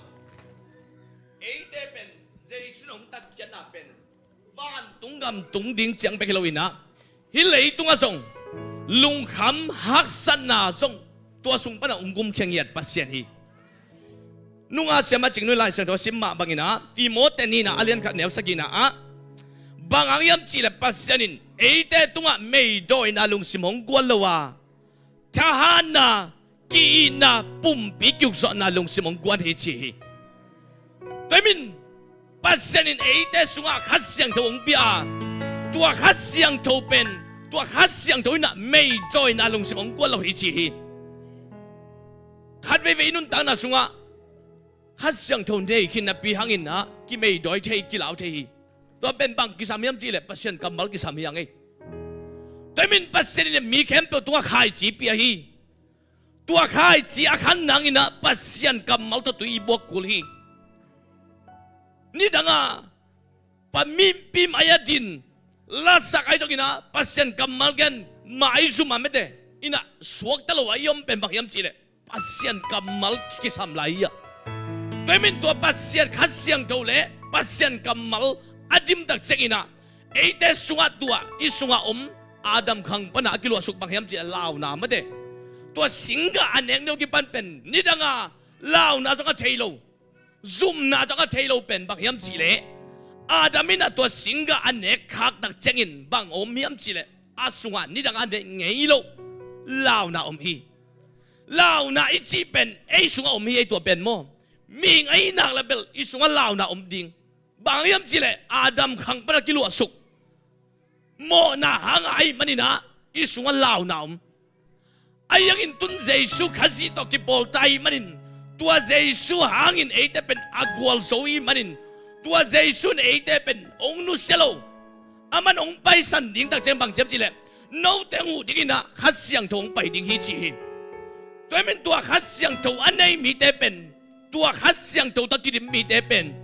eite pen Jesu in hong tatkhiatna pen vantung gam tung ding ciang bek hi lo in ah, hih leitungah zong lungkham haksatna zong tua sung panah hong gumkhia ngiat Pasian hi. Nungah Siamah Cing Nui Lai Siangtho a sim mah bangin ah, Timoti nihna a lian khat neu sagihna ah, bang hang hiam cih leh Pasian in eite tungah meidawina lungsim hong guan lo a, thahatna, ki-itna, pumpi kiukzawhna lungsim hong guan hi ci hi. Tua ahih manin Pasian in eite sungah Kha Siangtho hong pia a, tua Kha Siangtho pen, tua Kha Siangtho in ah meidawina lungsim hong guan lo hi ci hi. Khat veivei i nuntakna sungah Kha Siangtho nei khin napi hangin ah kimeidawi thei, kilau thei hi. Tua pen bang kisam hiam cih leh Pasian kammal kisam hi hang ei. Tua ahih manin Pasian in mi khempeuh tungah khaici pia hi. Tua khaici a khan nangin ah Pasian kammal tawh tui i buak kul hi. Nidangah pa mipi mai-ah din, lasak ahi zongin ah Pasian kammal gen maizum a mete in ah suakta lo a i om pen bang hiam cih leh Pasian kammal kisam lai hi ah. Tua ahih manin tua Pasian Kha Siangtho le Pasian kammal a dimtak ciangin ah eite sungah tua i sungah om Adam khang pana a kiluahsuk bang hiam cih leh launa mate. Tua singgah a nek ni aw kipan pen nidanga launa zong a thei lo, zumna zong a thei lo pen bang hiam cih leh Adam in ah tua singgah a nek khak tak ciangin bang om hiam cih leh a sungah nidanga nek ngei lo launa om hi. Launa i cih pen ei sungah om hi ei, tua pen maw? Mihing ahih nak leh bel i sungah launa om ding. Bang hiam cih leh Adam khang pana kiluahsuk mawhna hangah ahih manin ah i sungah launa om. Ahi hangin tun Jesu Khazih tawh kipawlta ahih manin, tua Jesu hangin eite pen a gualzo ahih manin, tua Jesu in eite pen hong nusia lo. Aman hong paisan ding tak ciang bang ci hiam cih leh, note hong huh dingin ah Kha Siangtho hong pai ding hi ci hi. Tua ahih manin tua Kha Siangtho a nei mite pen, tua Kha Siangtho tawh kidim mite pen,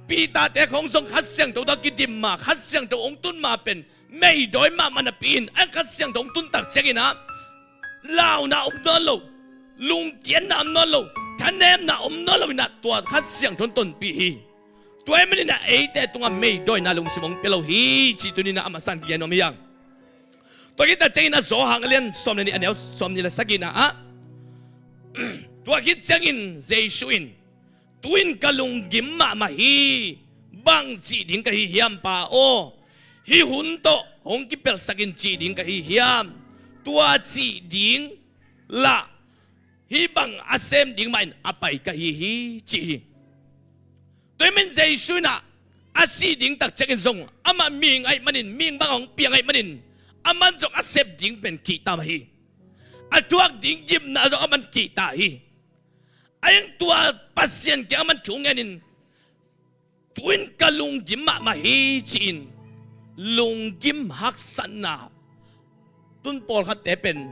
Peter-te khawng zong Kha Siangtho tawh kidim a, Kha Siangtho hong tun ma pen meidawi mahmah napi in, a Kha Siangtho hong tun tak ciangin ah launa om nawn lo, lungkiatna om nawn lo, thanemna om nawn lo in ah tua Kha Siangtho in tonpih hi. Tua ahih manin ah eite tungah meidawina lungsim hong pia lo hi cih tuni-in ah a masa-in kigen nuam hi hang. Tua khit tak ciangin ah Johan a lian sawm le nih a neu sawmnih le sagihna ah, tua khit ciangin Jesu in, tu-in ka lunggim mahmah hi, bang cih ding ka hi hiam Pa aw? Hih hun tawh hong kipelhsak in cih ding ka hi hiam? Tua cih ding lah hih bang a sem ding mah in a pai ka hi hi ci hi. Tua ahih manin Jesu in ah a sih ding tak ciangin zong amah mihing ahih manin, mihing bangah hong piang ahih manin, aman zong a sep ding pen kihta mah hi. A thuak ding gimna zong aman kihta hi. Ahi hang tua Pasian kiang aman thu ngenin, tu-in ka lunggim mahmah hi ci-in lunggim haksatna, tun pawlkhatte pen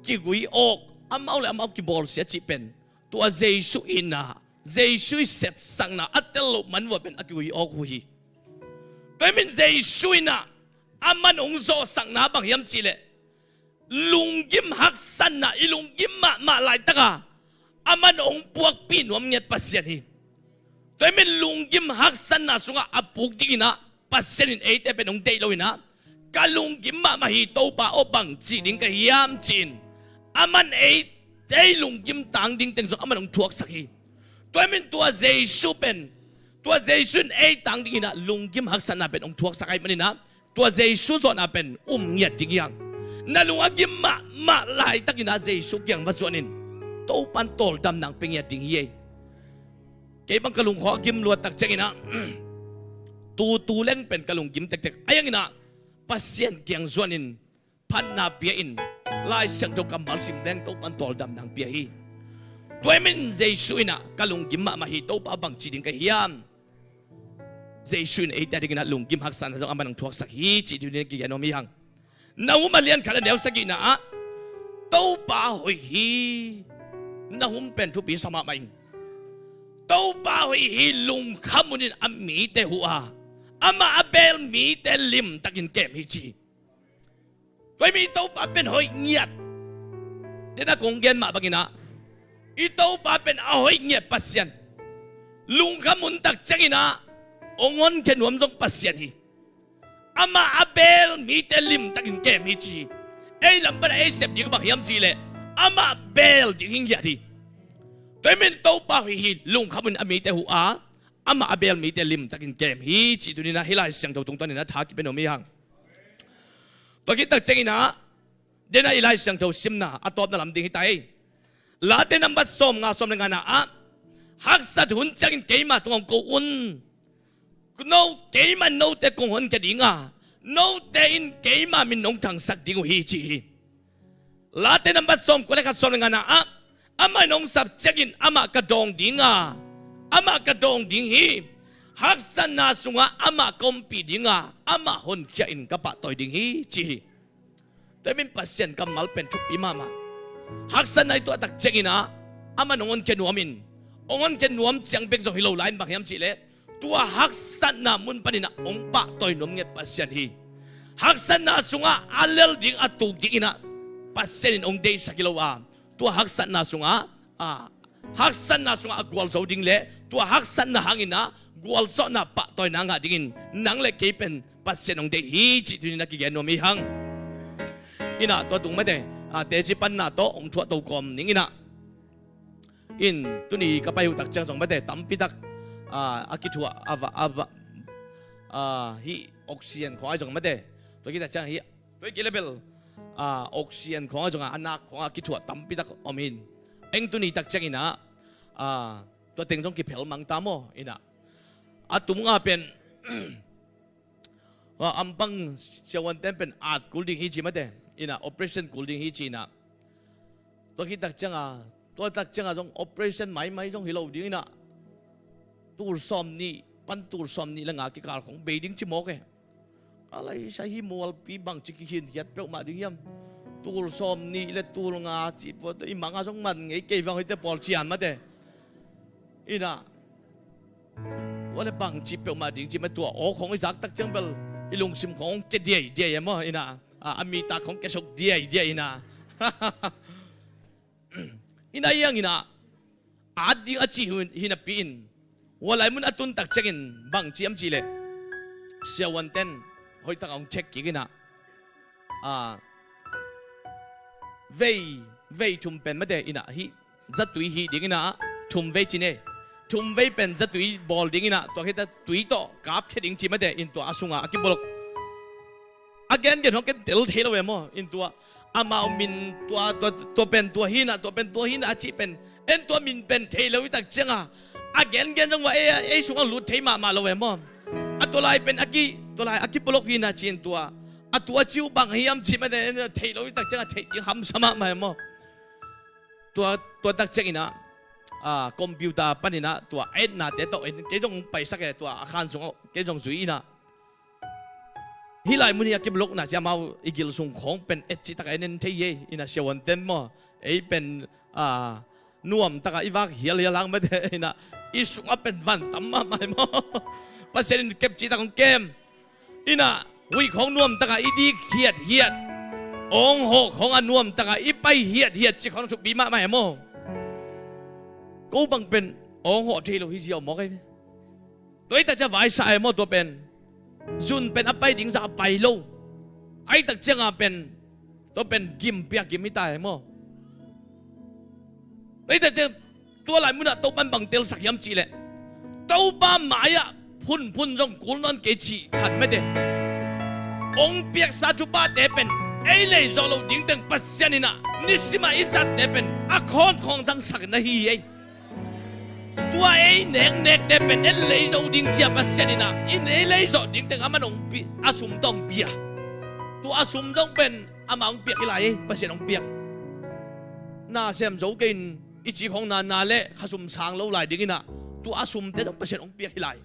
kigui awk, amau le amau kibawlsia cih pen tua Jesu in ah, Jesu i sepsakna a tel loh man uh ah pen a kigui awk uh hi. Tua ahih manin Jesu in ah aman hong zawhsakna bang hiam cih leh, lunggim haksatna, i lunggim mahmah laitaka aman hong puakpih nuam ngiat Pasian hi. Tua ahih manin lunggim haksatna sungah a puk dingin ah Pasian in eite pen hong deih lo in ah, ka lunggim mahmah hi Topa aw, bang cih ding ka hiam ci-in, aman eite i lunggim tang ding teng zong aman hong thuaksak hi. Tua ahih manin tua Jesu pen, tua Jesu in ei tang dingin ah lunggim haksatna pen hong thuaksak ahih manin ah, tua Jesu zawhna pen um ngiat ding hi hang. Na lung a gim mahmah laitakin ah Jesu kiang va zuan in, Topa in tawldamna hong pia ngiat ding hi ei. Kei bang ka lungkhua a gim luat tak ciangin ah, tutu leng pen ka lunggim tektek. Ahi hangin ah Pasian kiang zuan in, phatna pia in, Lai Siangtho kammal sim leng Topa in tawldamna hong pia hi. Tua ahih manin Jesu in ah ka lunggim mahmah hi Topa, bang cih ding ka hiam? Jesu in eite a dingin ah lunggim haksatna zong aman hong thuaksak hi cih tuni-in kigen nuam hi hang. Nahum a lian khat a neu sagihna ah, Topa hoih hi. Nahum pen thupi sa mahmah ing. Topa hoih hi, lungkham un in a mite huh a, amah a beel mite limtakin kem hi ci hi. Tua ahih manin i Topa pen hoih ngiat. Dena kong gen mah bangin ah, i Topa pen a hoih ngiat Pasian. Lungkham un tak ciangin ah hong honkhia nuam zong Pasian hi. Amah a beel mite limtakin kem hi ci hi. Ei lam pan a ei sep ding bang hiam cih leh, amah beel ding hi ngiat hi. Tua ahih manin Topa hoih hi, lungkham un a mite huh a, amah a beel mite limtakin kem hi cih tuni-in ah hih Lai Siangtho tungtawnin ah tha kipia nuam hi hang. Tua khit tak ciangin ah, dena i Lai Siangtho simna a tawpna lam ding hi ta ei. Late nambat sawmnga, sawm le ngana ah, haksat hun ciangin keima tungah hong ko un. No, keimah in note kong honkhia ding a, note in keima min nong thangsak ding uh hi ci hi. Late nambat sawmkua le khat, sawm le ngana ah, amah in hong sap ciangin amah ka dawng ding a, amah ka dawng ding hi. Haksatna sungah amah ka ompih ding a, amah honkhia in ka pahtawi ding hi ci hi. Tua ahih manin Pasian kammal pen thupi mahmah. Haksatna i tuah tak ciangin ah, aman hong honkhia nuam in, hong honkhia nuam ciang bek zong hi lo lai in bang hiam cih leh, tua haksatna mun panin ah hong pahtawi nuam ngiat Pasian hi. Haksatna sungah a lel ding a tuk dingin ah Pasian in hong deihsak hi lo a, tua haksatna sungah, a, haksatna sungah a gualzo ding le tua haksatna hangin ah gualzawhna pahtawina ngah dingin nang le kei pen Pasian hong deih hi cih tuni-in a kigen nuam i hang. Inah tua tung mate, a, teci panna tawh hong thuah to kawm ning inah. In tuni ka pai uh tak ciang zong mate tampi tak, a, a kithuah a va, a va, a, hih oxygen khawng ai zong mate. Tua kitak ciang hih tua i kilebel, a, oxygen khawng ai zong a, a nak khawng a kithuah tampi tak om in. Eng tuni tak ciang inah, a, tua teng zong kiphel mang ta maw inah. A tunga pen a, ampang siavuanten pen at kul ding hi ci mate. Inah operation kul ding hi ci inah. Tua khit tak cianga, tua tak cianga zong operation maimai zong hi lo ding inah. Tul sawm nih pan tul sawm nih le nga kikal khong bei ding ci mawk e. A laisa hi mualpi bangci kikhin hiat peuhmah ding hiam? Tul sawm nih le tul nga ci pua i manga zong man ngei kei vang hoite pawl cian mate. Inah tua le bangci peuhmah ding ci mate, tua aw khong i zak tak ciang bel i lungsim khong kia diaidiai e maw inah. A, a mitak khong kia sok diaidiai inah. Inah iang inah at ding a cih hi napi in hua lai mun a tun tak ciangin bangci am cih leh siavuanten hoih tak a hong check kik inah. A, vei, vei thum pen mate inah hih zatui hih ding inah thum vei ci ne. Thum vei pen zatui bawl ding inah tua khita tui tawh kapkhia ding ci mate in tua a sunga a kibolok. A gengen hong ken tel thei lo e maw in tua amau min tua, tua, tua pen tua hi inah, tua pen tua hi inah a cih pen en tua min pen thei lo i tak cianga a gengen zong va ei, ei sungah lut thei mahmah lo e maw. A tua lai pen a ki, tua lai a kibolok hi inah ci in tua a tua ci uh bang hiam ci mate en thei lo i tak cianga thei ding hamsa mahmah e maw. Tua, tua tak ciang inah, a, computer pan inah tua a etnate tawh en kei zong paisak e tua a khan sungah kei zong zui inah. Hih lai mun hi a kibolokna ci amau i gil sung khawng pen et cih taka en en thei hi ei inah siavuanten maw. Ei pen, a, nuam taka i vak hialhial hang mate inah i sungah pen van tam mahmah e maw. Pasian in kep cih tak hong kem. Inah huih khawng nuam taka i dik hiathiat, awng hawh khawng a nuam taka i pai hiathiat cih khawng thupi mahmah e maw. Ko bang pen awng hawh thei lo hi ziau mawk ei. Tua i tak ciang vaisa e maw tua pen. Zun pen a pai ding zah a pai lo. A i tak cianga pen tua pen gim piak gim hi ta e maw. Tua i tak ciang tua lai munah Topan bang telsak hiam cih leh Topa mai-ah phunphun zong kul nawn kei cih khat mate. Hong piaksa thupate pen ei leizawh loh dingteng Pasian inah nisimah i zatte pen a khawnkhawng zangsak na hi ei. Tua ei neknekte pen en lei zo ding cia Pasian inah in ei leizawh dingteng aman hong pi, a sum tawh hong pia. Tua a sum zong pen amah hong piak hi lai ei, Pasian hong piak. Na sem zo kei in i ci khawng na, na le khasum sang lo lai ding inah tua a sumte zong Pasian hong piak hi lai.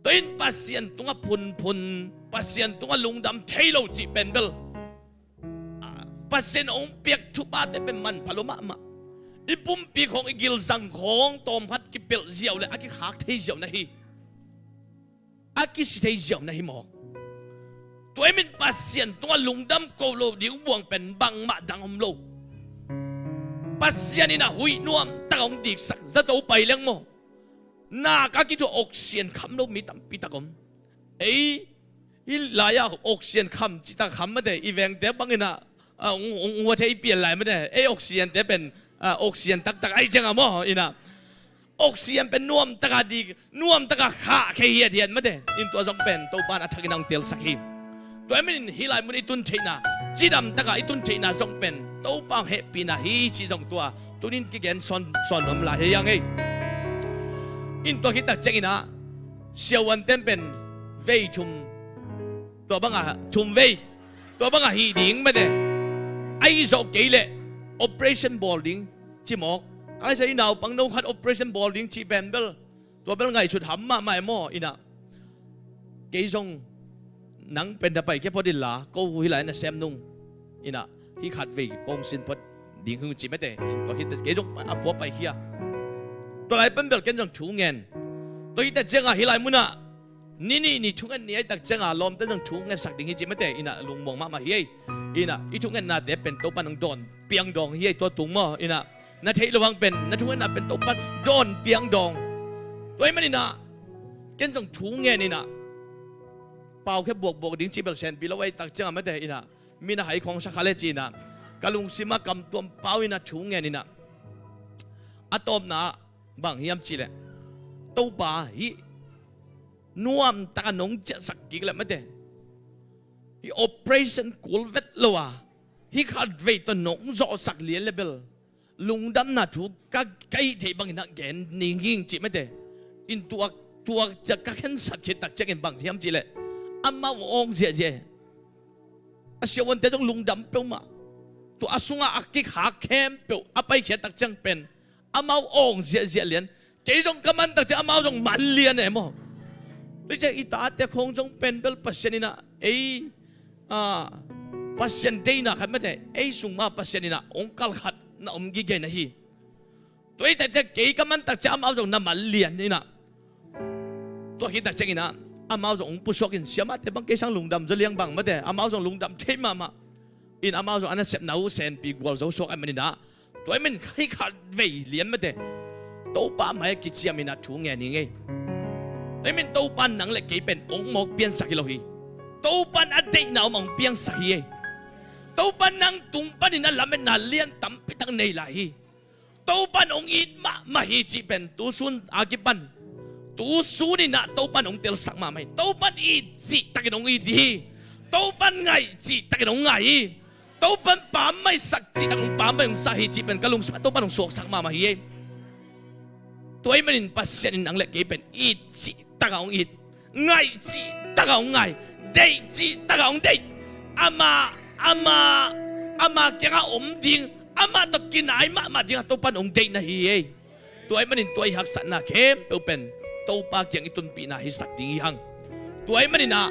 Tua in Pasian tungah phunphun, Pasian tungah lungdam thei lo cih pen bel, a, Pasian hong piak thupate pen manpha lo mahmah. I pumpi khawng i gilzang khawng tawmkhat kipelh ziau le a kikhak thei ziau na hi. A kisi thei ziau na hi maw. Tua i min Pasian tungah lungdam ko lo ding buang pen bangmah dang om lo. Pasian inah huih nuam taka hong diksak zato pai leng maw. Nak a kithuah oxygen kham lo mi tampi tak om. Ei, hih lai-ah oxygen kham cih tak kham mate i vengte bang inah, a, ung, ung, ung hua thei pian lai mate ei oxygen te pen, a, oxygen taktak ai cianga maw inah. Oxygen pen nuam taka dik, nuam taka khah khei hiathiat mate. In tua zong pen Topan a thakin a hong telsak hi. Tua i min in hih lai mun i tun theihna, cidam taka i tun theihna zong pen Topa hong hehpihna hi cih zong tua tunin kigen sawn, sawn nuam lai hi ang ei. In tua khit tak ciang inah siavuanten pen vei thum, tua bangah thum vei, tua bangah hih ding mate. Ahi zawh kei leh operation bawl ding ci mawk. Ka laisa i naupang no khat operation bawl ding cih pen bel tua bel ngaihsut ham mahmah e maw inah. Kei zong nang pen na paikhia phot inla ko hih lai na sem nung inah hih khat vei kong sin phot ding hung ci mate. In tua khit kei zong a pua paikhia. Tua lai pan bel ken zong thu ngen. Tua khit ciangah hih lai munah ni nih ni thunget ni ai tak ciangah lawmte zong thungetsak ding hi ci mate inah lungmuang mahmah hi ei. Inah i thungennate pen Topa nang dawn piang dawng hi ei tua tung maw inah. Na theih lo hang pen na thungetna pen Topa dawn piang dawng. Tua i man inah ken zong thu ngen inah pau khia buakbuak ding cih bel senpi lo ei tak ciangah mate inah, mina hai khawng sa kha le ci inah, ka lungsimah kamtuam pau inah thu ngen inah, a tawpna bang hiam cihleh, Topa hih nuamtaka nong ciahsak kik leh mate, hih operation kul vet lo a, hih khatvei tawh nong zawhsak lian le bel lungdamna thu ka, ka hih theih bangin ah gen ning hing cih mate. In tuak, tuak ciah ka khensat khit tak ciangin bang hiam cihleh, amau awng ziahziah e. A siavuante zong lungdam peuhmah. Tua a sungah a kikhak khempeuh a paikhiat tak ciang pen amau awng ziahziah lian. Kei zong ka man tak ciang amau zong man lian e maw. Tua ciah i tate khawng zong pen bel Pasian inah ei, a, Pasian deihna khat mate, ei sung mah Pasian inah hong kalkhat na om gige na hi. Tua hi tak ciah kei ka man tak ciah amau zong na man lian inah. Tua hi tak ciang inah amau zong hong pusuak in, siamahte bang kei sang lungdam zaw liang bang mate, amau zong lungdam thei mahmah. In amau zong a nasepna uh senpi gualzo suak ahih manin ah, tua ahih manin hih khatvei lian mate, Topa mai-ah kiciam inah thu ngen hi ngei. Tua ahih manin Topa in nang le kei pen hong mawk piansak hi lo hi. Topa in a deihna om a hong piangsak hi ei. Topa in nang tung panin a lametna lian tampitak nei lai hi. Topa in hong it mahmah hi cih pen tusun a kipan, tusun inah Topa in hong telsak mahmah hi. Topa in it cihtakin hong it hi. Topa in ngaih cihtakin hong ngai hi. Topa in pammaihsak cihtakin hong pammaih hong sak hi cih pen ka lungsim ah Topa in hong suaksak mahmah hi ei. Tua ahih manin Pasian in nang le kei pen it cihtakah hong it, ngaih cihtakah hong ngai, deih cihtakah hong deih. Ama, ama, ama kiangah om ding, amah tawh kinai mahmah dingah Topa in hong deih na hi ei. Tua ahih manin tua i haksatna khempeuh pen Topa kiang i tunpihna hisak ding hi hang. Tua ahih manin ah,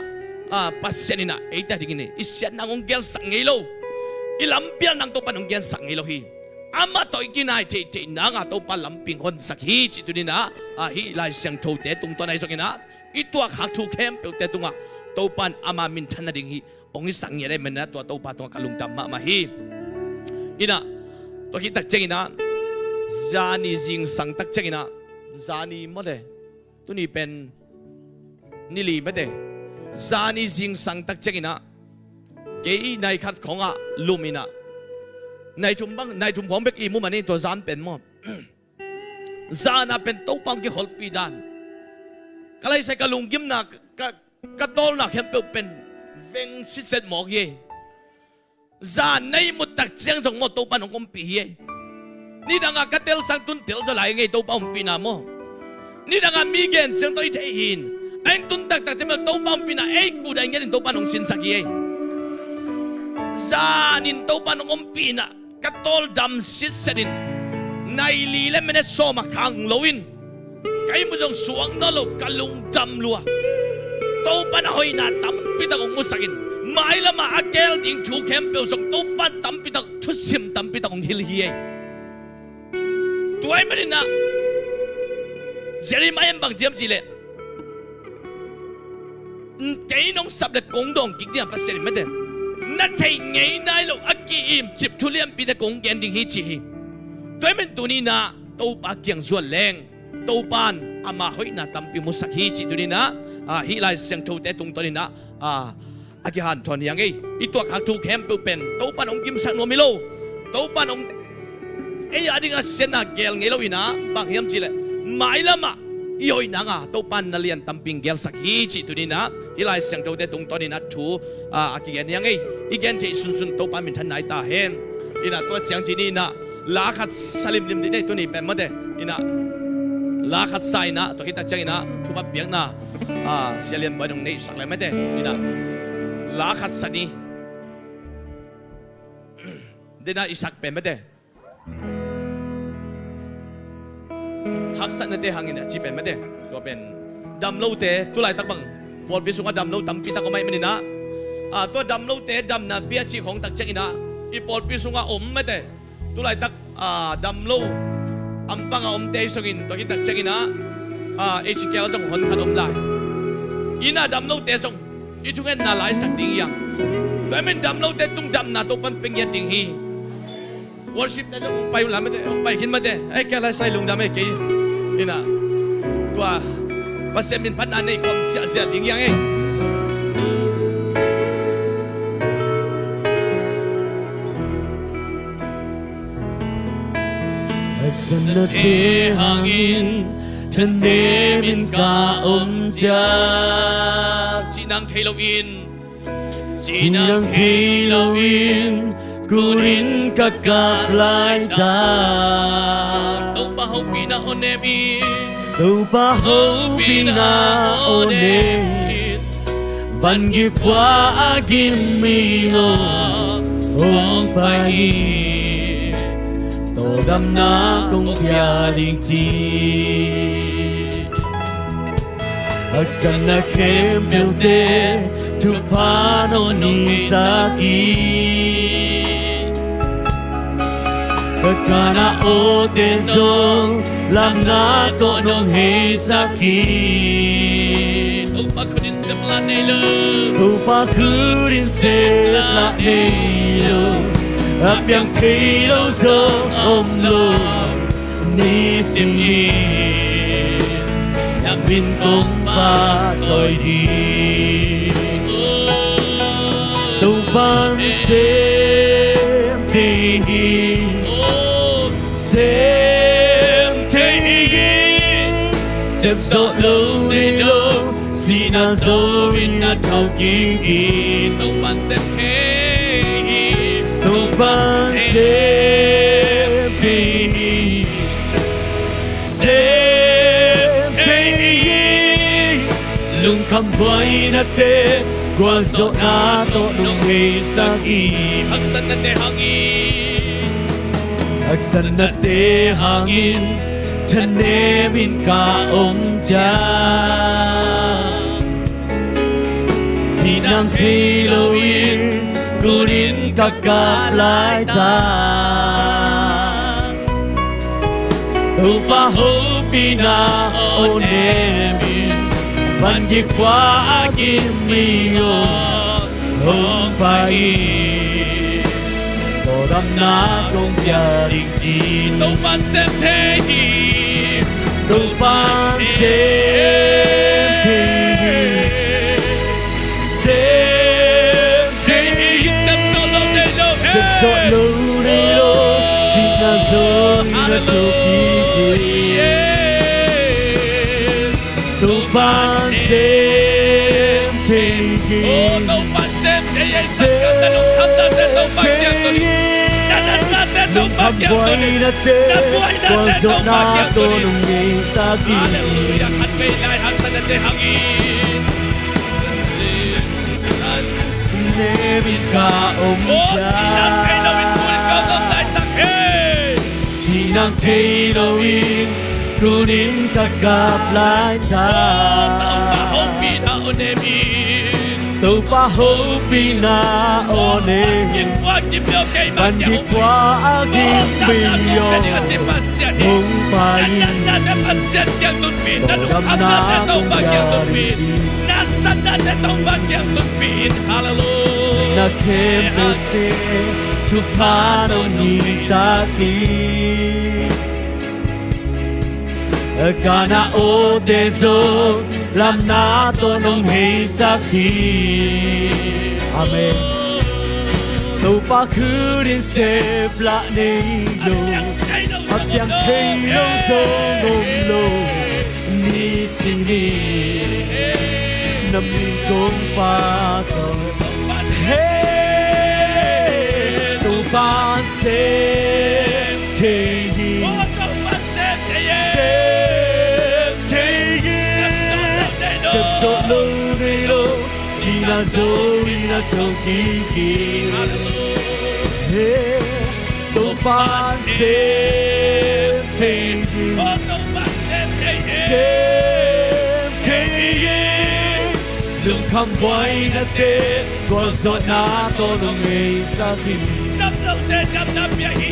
a, Pasian inah eite a dingin i siatna hong gelsak ngei lo, i lampialna Topa in hong gensak ngei lo hi. Amah tawh i kinai theihtheih nangah Topa lampi hong honsak hi cih tuni inah, a, hih Lai Siangthote tungtawn ahi zongin ah, i tuahkhak thu khempeuhte tungah Topa in ama minthan nading hi hong hisak ngiat ahih manin ah tua Topa tungah ka lungdam mahmah hi. Inah, tua khit tak ciangin ah, zani zingsang tak ciangin ah, zani maw le, tuni pen ni li mate, zani zingsang tak ciangin ah, kei nai khat khawngah lum inah, nai thum bang, nai thum khawng bek i mu mah ni tua zan pen maw. Zan ah pen Topa hong kikholhpih dan, ka laisai ka lunggimna, ka, ka tawlna khempeuh pen veng sitset mawk hi. Zan na ihmut tak ciang zong maw Topa in hong ompih hi ei. Nidangah ka telsang tun tel zaw lai ngei Topa ompihna maw. Nidangah mi gen ciang tawh i theih hi in, a inn tun taktak ciang maw Topa ompihna ei kudah ngiat in Topa in hong sinsak hi ei. Zan in Topa in hong ompihna ka tawldam sitset in, nai li le minute sawm a khang loin, ka ihmut zong suang nawn lo, ka lungdam lua. Topa in a hoihna tampitak hong musak in, mailamah a keel ding thu khempeuh zong Topa in tampitak, thusim tampitak hong hilh hi ei. Tua ahih manin ah, Jeremiah in bang ci hiam cihleh, kei nong sap le kong dawng kik ding a Pasian in mate, na theih ngei nai lo a ki-imcip thu lianpite kong gen ding hi ci hi. Tua ahih manin tuni inah Topa kiang zuan leng, Topa in ama hoihna tampi musak hi cih tuni inah, a, hih Lai Siangthote tungtawn inah, a, a kihanthawn hi hang ei. I tuahkhak thu khempeuh pen Topa in hong gimsak nuam hi lo. Topa in hong ei a dingah siatna geel ngei lo inah, bang hiam cihleh, mailamah i hoih nangah Topa in na lian tampi hong geelsak hi cih tuni inah hih Lai Siangthote tungtawn inah thu, a, a kigen hi hang ei. I gen theih sunsun Topa minthan nai ta hen. Inah tua ciang ci ni inah, la khat sa limlim dih nei tuni pen mate. Inah la khat sa inah, tua khit tak ciang inah thupha piakna, a, Sia Lian Bawi in hong neihsak lai mate. Inah la khat sa ni. Dena i sak pen mate, haksatnate hangin a ci pen mate. Tua pen damlote, tulaitak bang pawlpi sungah damlo tampitak om ahih manin ah, a, tua damlote damna pia cih khawng tak ciangin ah, i pawlpi sungah om mate, tulaitak, a, damlo ampang a omte ahi zongin, tua khit tak ciangin ah, a, H K L zong hon khat om lai. Inn a damlote zong i thungetna laisak ding hi hang. Tua ahih manin damlote tung damna Topa'n pia ngiat ding hi. Worship te zong hong pai uh la mate, hong pai khin mate. Ei, kei lai sai lungdam ei kei. Inn a tua Pasian min phatna nei khawm siahsiah ding hi hang ei. Haksatnate hangin thanemin ka om ciat. Cihnang thei loin, cihnang thei loin kunin ka kap laitak. Topa hopihna aw nemin, Topa hopihna aw nemin, van gik khua a gimmi aw hong pai in, tawldamna kong pia ding ci. Haksatna khempeuhte thupha nong neisak hi. Ka kana awte zong lamna tawh nong heisak hi. Topa khut in seplah nei lo, Topa khut in seplah nei lo, a piang thei lo zong om lo. Nisim in na min kong pahtawi ding. Topa'n sem thei hi, sem thei hi. Sep zawh lo nei lo, sihna zo in na tho kik hi. Topa'n sem thei hi, Topa'n sem thei hi, sem thei hi. Lungkham buainate gualzawhna tawh nong heisak hi. Haksatnate hangin, haksatnate hangin thanemin ka om ciat. Cihnang thei loin kunin ka kap laitak. Topa hopihna aw nemin, van gik khua a gimmi aw hong pai in, tawldamna kong pia ding ci. Topa'n sem thei hi, Topa'n sem thei hi, sem thei hi. Sep zawh lo nei lo, sihna zo in na tho kik hi. Topa'n sem thei hi. Sem thei hi. Lungkham buainate gualzawhna tawh nong heisak hi. Halleluiah. Khat vei lai haksatnate hangin thanemin ka om ciat. Cihnang thei loin kunin ka kap laitak. Topa hopihna aw nemin, Topa hopihna aw nemin, van gik khua a gimmi aw hong pai in, tawldamna kong pia ding ci. Halleluiah. Haksatna khempeuhte thupha nong neisak hi. Kana awte zong lamna tawh nong heisak hi. Amen. Topa khut in seplah nei lo, a piang thei lo zong om lo. Nisim in na min kong pahtawi hi. Topa'n sem thei hi, sem thei hi. Sep zawh lo nei lo, sihna zo in na tho kik hi. Topa'n sem thei hi, sem thei hi. Lungkham buainate gualzawhna tawh nong heisak hi. Damlote damna pia hi.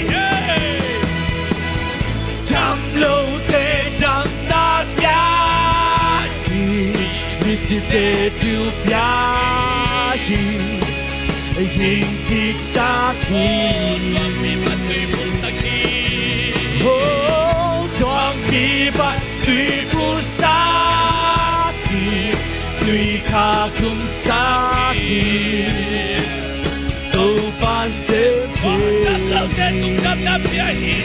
Damlote damna pia hi. Misite thu pia hi. Hing kiksak hi. Suangpi bat tui pulsak hi. Oh, suangpi bat tui pulsak hi. Tui kha khumsak hi. Topa'n sem thei hi.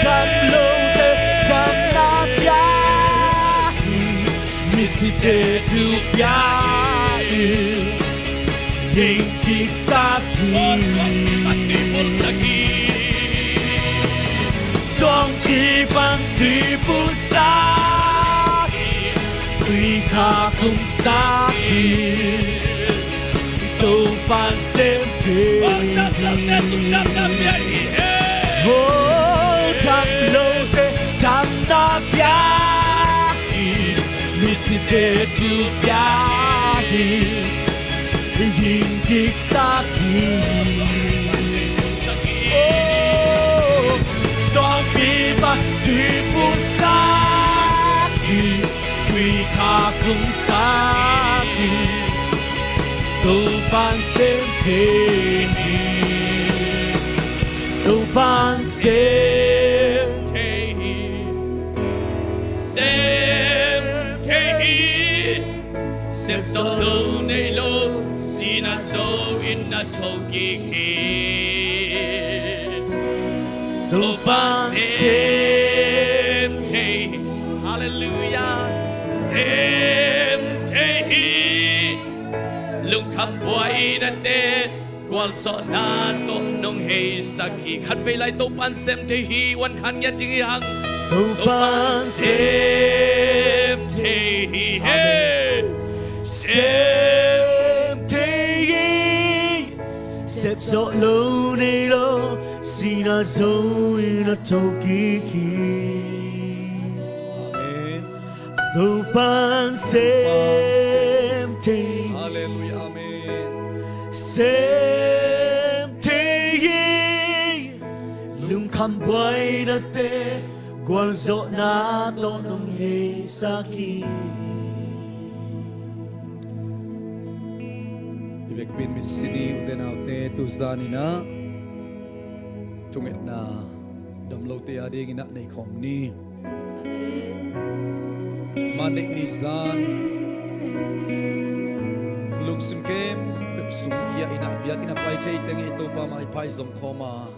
Damlote damna pia hi, misite tu pia hi, ging kiksak hi. Suangpi pan tui pulsak hi, tui kha khumsak hi. Topa'n sem thei hi. Oh, damlote damna pia hi, misite tu pia hi, ging kiksak hi. Oh, suangpi pan tui pulsak hi, tui kha khumsak hi. Topa'n sem thei hi. Topa'n sem thei hi. Sem thei hi. Sep zawh lo nei lo, sihna zo-in na thokik hi. Topa'n sem thei hi. Halleluiah. Sem thei hi. Lungkham buaina te gualzawhna tawh nong heisak hi. Khatvei lai, Topa'n sem thei hi. One, khat ngiat ding hi hang. Topa'n sem thei hi. Hey! Sem thei hi. Sep zawh lo nei lo, sihna zo-in na thokik hi. Amen. Topa'n sem thei. Halleluiah, amen. Sem thei hi. Lungkham buaina te gualzawhna tawh nong heisak hi. I vekpi-in mitsi ni, ute naute, tu zan-in ah thungetna damlote a dingin ah nei khawm ni. Monday ni zan lungsim khempeuh sungkhia-in ah biakinn a pai thei teng i Topa maipha i zong khawm a,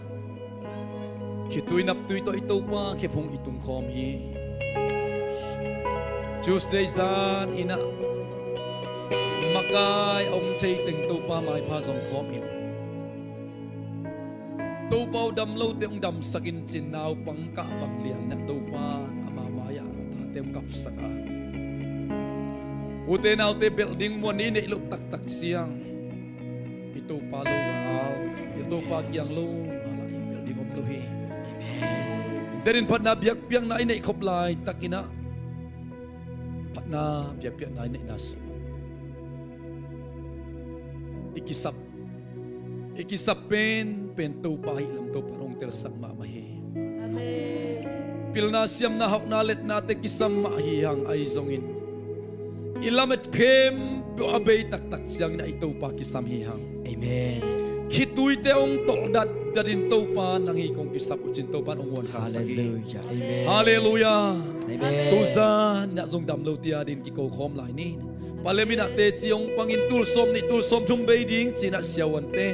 khitui naptui tawh i Topa khephung i tung khawm hi. Tuesday zan-in ah makai a om thei teng Topa maipha zong khawm in, Topa aw, damlote hong damsak in, ci-in naupang kah bang liangin ah Topa ama mai-ah a tate hong kapsak a, ute naute, belh ding muan i neih loh taktak ciang i Topa lo gal, i Topa kiang lo gal ah i belh ding om lo hi. Amen. Denin phatna biakpiakna i neih khop laitakin ah, phatna biakpiakna i neihna sungah i kisap, i kisap penpen Topa ahih lam Topa'n hong telsak mahmah hi. Amen. Pilna, siamna, hauhna, letnate kisam mah hi hang, ahi zongin i lamet khempeuh a bei taktak ciangin ah i Topa kisam hi hang. Amen. Khituite hong tolh datdatin Topa nang hi kong kisap uh, ci-in Topa'n hong guan khangsak hi. Halleluiah. Amen. Halleluiah. Amen. Tu zan-in ah zong damlote a dingin kiko khawm lai ni. Palem in ah teci hong pangin tul sawmnih, tul sawmthum bei ding ci-in ah siavuante,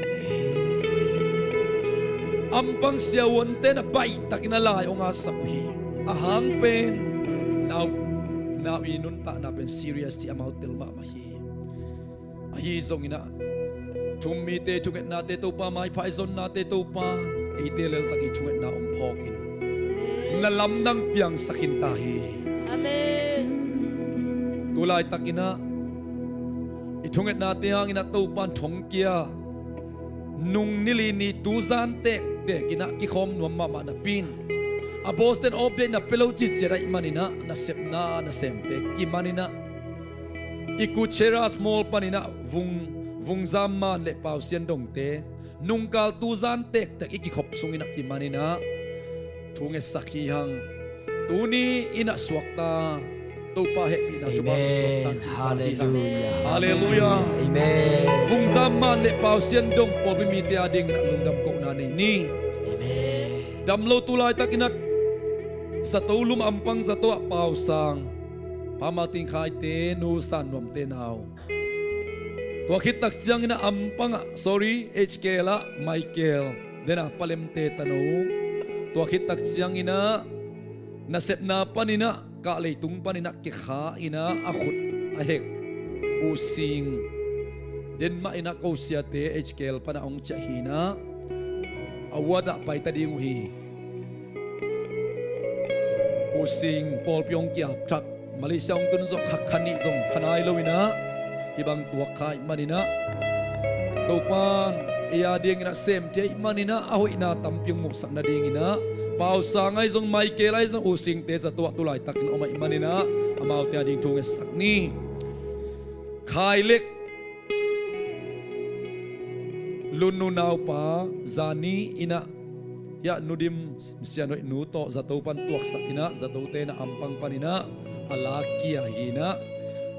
ampang siavuante na baihtakin a lai hong asak uh hi. A hang pen nau, nau i nuntakna pen serious cih amau tel mahmah hi. Ahi zongin ah, thum mite thungetnate Topa maipha i zonnate Topa eite leltak i thungetna hong phawkin na lamdang piangsak khin ta hi. Amen. Tu laitakin ah i thungetnate hangin ah Topa'n thongkia, nung ni li ni tu zan tektek in ah kikhawm nuam mahmah napi-in, a bawsten update na pia lo citciat ahih manin ah nasepna nasemte kimanin ah, i Kuchera Mall panin ah Vung, Vungzam Man le Pau Sian Dongte nungkal tu zan tektek i kikhop sungin ah kimanin ah thu ngetsak hi hang. Tuni in ah suakta, Topa hehpihna thupha suakta, Amen. Halleluiah. Halleluiah. Amen. Vungzam Man le Pau Sian Dong pawlpi mite a dingin ah lungdam kohna nei ni. Amen. Damlo tu laitakin ah zato lum ampang zato ah Pau Sang, Pa Martin Khaite, Nu San Nuamte nau. Tua khit tak ciangin ah ampang ah, sorry, H K L ah Michael, then ah Palemte tanu, Tua khit tak ciangin ah nasepna panin ah, kah leitung panin ah kikha in ah a khut a hek U Sing, Denmark in ah ko siate H K L pan ah hong ciah hi in ah, a ward ah paita ding uh hi. U Sing pawlpi hong ki-ap thak, Malaysia hong tun zawh kha khat nih zong pha nai lo in ah, hih bang tuak kha ahih manin ah, Topa'n ei a dingin ah sem thei ahih manin ah, a hoihna tampi hong muhsak nadingin ah, Pau Sang ahi zong, Michael ahi zong, U Singte zato ah tu laitakin om ahih manin ah, amaute a ding thu ngetsak ni. Khai Lek, Lun nu naupa, zani in ah, hiah Nu Dim, Sian Hoih nu tawh zato pan tuaksak in ah, zatote in ah ampang panin ah a lak kia hi in ah,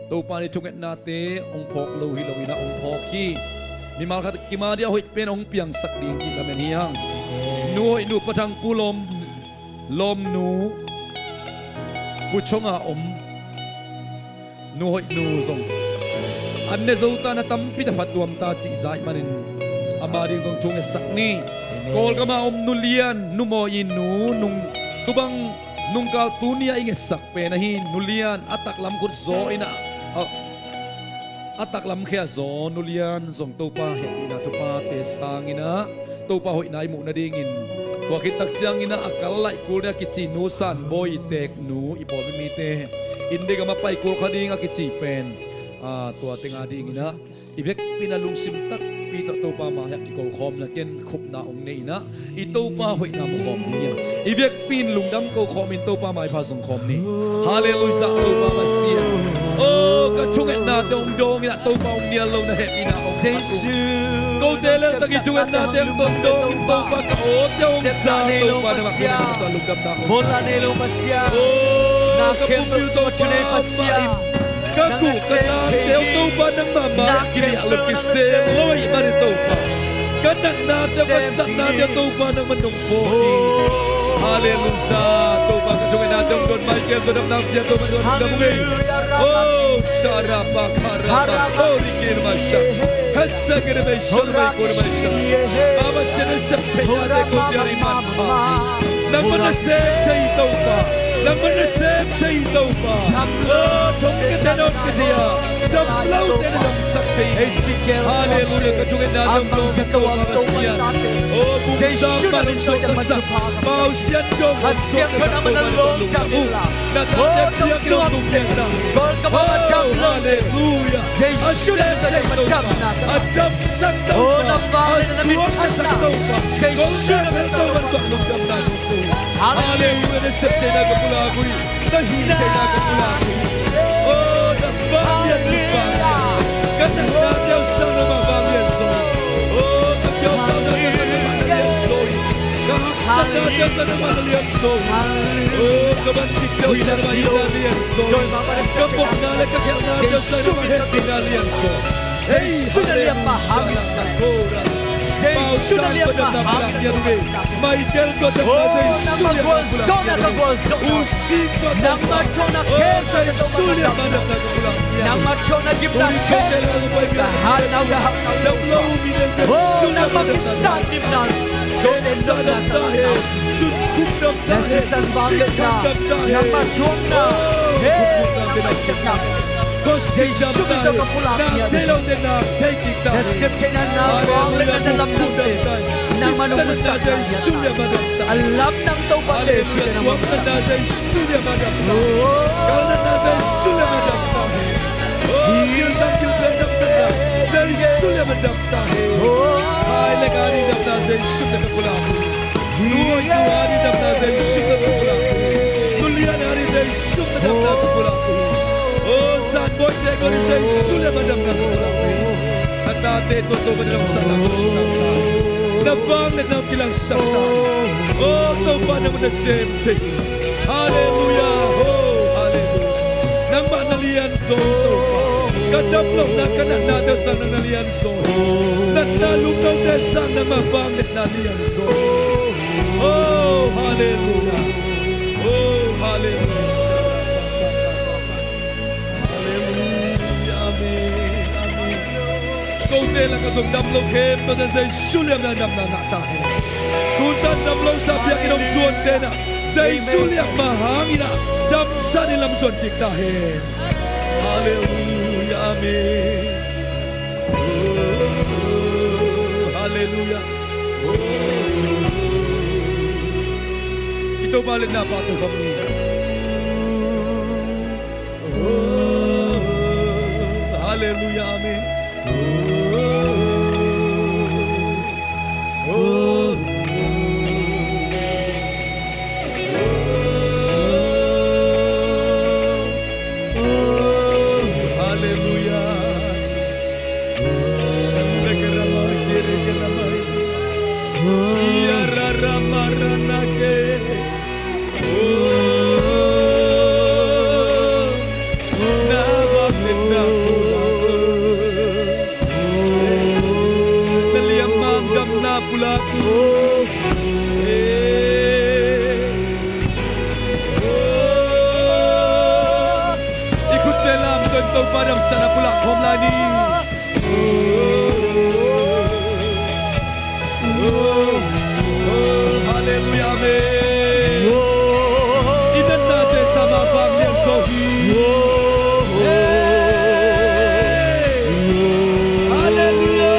Topa nih thungetnate hong phawk lo hi lo in ah hong phawk hi. Mimal khat kim a dia hoih pen hong piangsak ding cih lamen hi hang. Nu Hoih nu, Pa Thang Pu lawm, lawm nu, Pu Chong a om Nu Hoih nu zong an ne zo ta, na tampi ta phat tuam ta cih za ahih manin, ama ding zong thu ngetsak ni. Amen. Kawlgam a om Nu Lian, Nu Mawi nu, nung, tu bang nungkal tuni a i ngetsak pen ahi. Nu Lian, a taklam khut zaw in ah, a, a taklam khia zaw Nu Lian zong Topa hehpihna thuphate sang in ah, Topa hoihna i muh nadingin, tua khit tak ciangin ah a kal laih kul ding a kici Nu San Bawi Tek nu, i pawlpi mite, India gam a pai kul kha ding a kici pen, a, tua teng a dingin ah i vekpi in ah lungsim takpi tawh Topa mai ah kiko khawm in ah, ken khupna hong nei in ah, i Topa hoihna mu khawm ni. I vekpi in lungdam ko khawm in Topa maipha zong khawm ni. Halleluiah, Topa Pasian. Oh, ka thungetnate hong dawng in ah, Topa hong nial lo na hehpihna hong phat uh. Kote leltak i thungetnate hong dawng dawng in Topa, ka awte hong za, Topa nangmah hong nial, Topa lungdamna hong phat uh. Oh, ka pumpi uh Topa, ka guh ka nangte uh Topa nangmah mai ah kinial lo, kisem lo ahih manin Topa, ka natnate uh, ka satnate uh Topa nangmah nong phawk hi. Halleluiah, Topa ka thungetnate hong dawn, Michael tawh dam nang pia, Topa nangmah nong dam uh hi. Oh, sharapa karapa, oh, rikir masha, hatsa kir masha, mai kor masha. Baba, sian a sep theina te ko piari man pha hi. Nangmah na sem thei Topa, nangmah na sem thei Topa. Oh, thong ka te nong ka dia, dam lo te na damsak thei. Halleluiah, ka thungetna dong dong Topa Pasian. Oh, bung sam ma nong suak ka sak, Pau Sian dong dong suak ka sak, Topa nangmah nong lungdam uh. Na tate piak in hong lungdam na. Oh, halleluiah. A sem thei Topa, a damsak Topa, a suaktasak Topa, Golgotha Topa, Topa lungdamna kong ko. Halleluiah, na sep theihna ka pulak uh hi. Na hih theihna ka pulak uh hi. Oh, na vanglian, na vanglian. Ka natnate uh sang nangmah vanglian zaw hi. Oh, ka kiaupauna uh sang nangmah na lian zaw hi. Ka haksatnate uh sang nangmah na lian zaw hi. Oh, ka van kikte uh sang nangmah na lian zaw hi. Ka mawhna le ka khialhnate uh sang nangmah hehpihna lian zaw hi. Jesu na liamma hang in. Jesu na liamma hang in. Michael tawh damna Jesu liamma pulak. Nangmah tawh na khel, Jesu liamma damna pulak. Nangmah tawh na gimna khel. Ka hatnau, ka hatnau. Oh, nangmah kisan dimna. Kei le damna, damna. Na sisan vangliatna. Nangmah tawh na. Hey, nangmah sisan. Jesu Khrist ka pulak hi. Na sep theihna, na vangliatna, na lamdangte nangmah nong musak hi. A lamdang Topa te ci-in nangmah musak hi. Oh. Nu Hoih nu a ding damna Jesu na ka pulak uh hi. Nu Lian a ding Jesu na damna ka pulak uh hi. Oh, San Bawi Tek a ding Jesu liamma damna ka pulak uh hi. A tate tua Topa na damsak na ka pulak uh hi. Na vangliatna hong kilangsak ta. Oh, Topa nangmah na sem thei hi. Halleluiah. Oh, halleluiah. Nangmah na lian zaw hi Topa. Ka dam lohna, ka natnate uh sang nang na lian zaw hi. Natna lungnote sang nangmah vangliatna lian zaw hi. Oh, halleluiah. Oh, halleluiah. Halleluiah. Amen. Amen. Ko Te lakah zong dam lo khempeuh in Jesu liamna in damna ngah ta hen. Tuzan dam losa biakinn hong zuante in ah Jesu liamna hangin ah damsat in lam zuan kik ta hen. Halleluia, amen. Oh, halleluia. Oh, i Topa liatna pahtawi khawm ni. Oh, halleluia, amen. Oh, oh, oh, oh, halleluia. Shandekeramai, kerekeramai. Kiararamaranake. Oh, na bang na pulak. Na liam mang dam na pulak. Oh, i khutte lamto in Topa damsatna pulak khawm lai ni. Oh, oh, halleluia, amen. I natnate sa mah vang lianzaw hi. Hey, halleluia.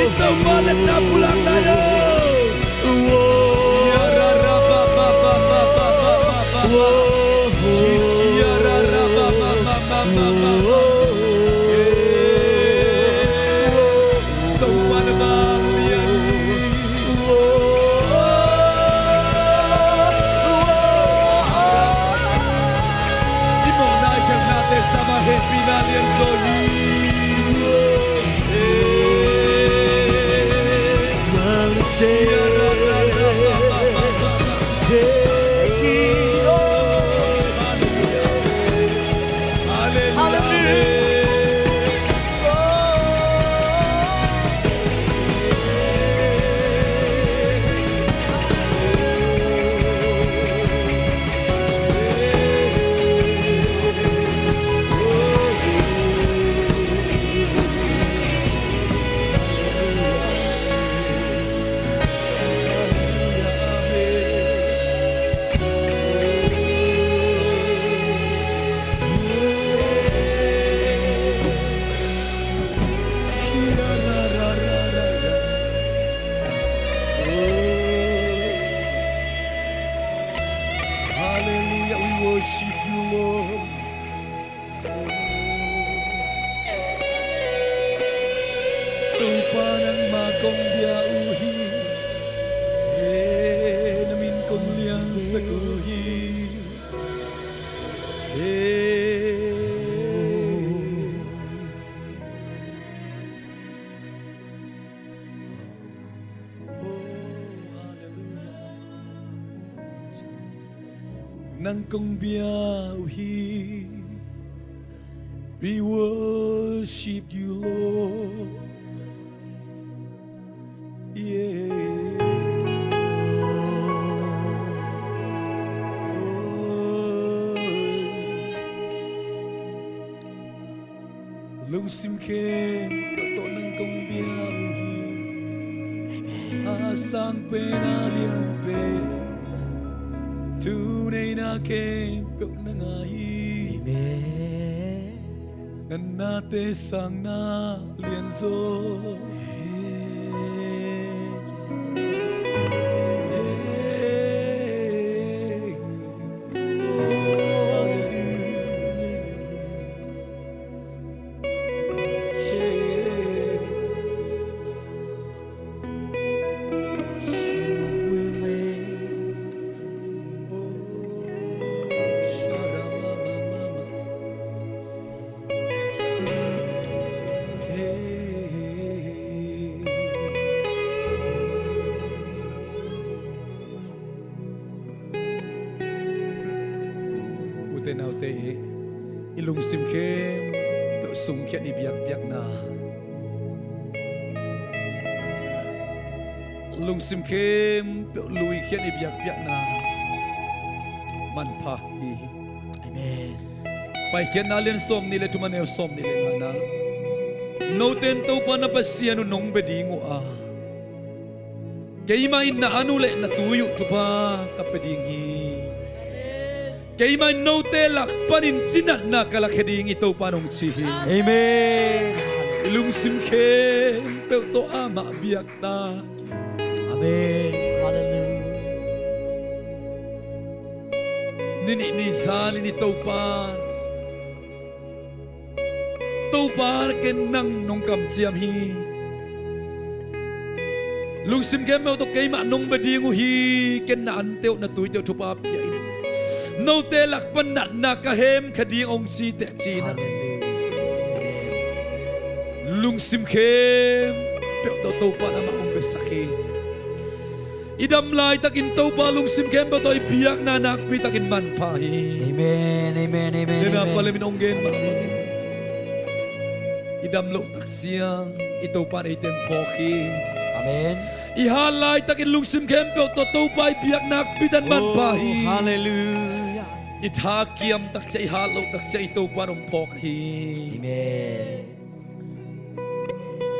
I Topa liatna pulak lai lo. Hallelujah, we worship you, Lord. Topa nangmah kong bia uh hi, eh, na min kong liansak uh hi. Eh. Oh, hallelujah. Nang kong bia uh hi. We worship you, Lord. Yeah. Oh. Lungsim khempeuh tawh nang kong bia uh hi. A sang pen, a lian pen, thuneihna khempeuh nang a hi. Amen. Na nate sang na lianzaw. Ute naute, i lungsim khempeuh sungkhiat i biakpiakna, lungsim khempeuh luikhiat i biakpiakna manpha hi. Amen. Paikhiatna lian sawm nih le thum, a neu sawm nih le ngana. Note in Topa na Pasian uh nong bia ding uh a, keimah in na an uh le na tui uh thupha ka pia ding hi. Keimah in note lak panin cinatna ka lakhia ding hi, Topa in hong ci hi. Amen. I lungsim khempeuh tawh amah biak ta. Amen. Halleluiah. Ninih ni zan in i Topa, Topa, ken nang nong kamciam hi. Lungsim khempeuh tawh keimah nong bia ding uh hi. Ken na ante uh, na tuite uh thupha pia in. Note lak pan natna ka hemkhia ding, hong ci teh, ci-in ah. Halleluiah. Amen. Lungsim khempeuh tawh Topa in amah hong biasak hi. I dam laitakin Topa, lungsim khempeuh tawh i biakna nakpi takin manpha hi. Amen, amen, amen, amen. Palimin hong gen mah bangin, i dam loh tak ciang i Topa in eite hong phawk hi. Amen. I hat laitakin lungsim khempeuh tawh Topa i biak nakpi takin manpha hi. Oh, halleluiah. I thakiam tak ciang, i hat loh tak ciang i Topa in hong phawk hi. Amen.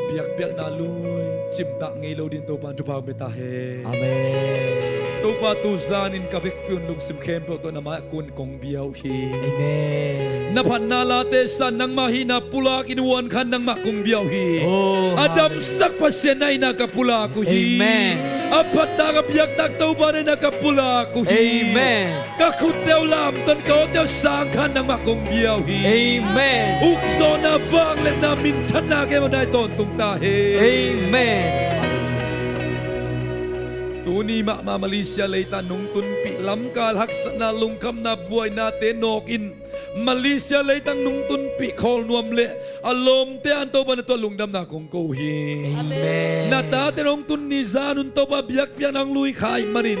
Biakpiakna lui cimtak ngei lo dingin Topa in thupha hong pia ta hen. Amen. Topa, tu zanin ka vekpi un lungsim khempeuh tawh na mai-ah kun kong bia uh hi. Amen. Na phatna late san, nangmah hihna pulak in, huan khan nangmah kong bia uh hi. Oh, a damsak Pasian na hihna ka pulak uh hi. Amen. A phattak a biaktak Topa na hihna ka pulak uh hi. Amen. Ka khutte uh lamton, ka awte uh sangkhan nangmah kong bia uh hi. Amen. Ukzawhna, vangliatna, minthanna, gem awna i tawntung ta hen. Amen. Tuni mahmah Malaysia leitang nungtunpih lamkal haksatna, lungkhamna, buainate nawkin Malaysia leitang nungtunpih Khawlnuam le a lawmte an Topa na tuah lungdamna kong ko uh hi. Amen. Na tate hong tun ni zan un Topa biakpiakna hong lui kha ahih manin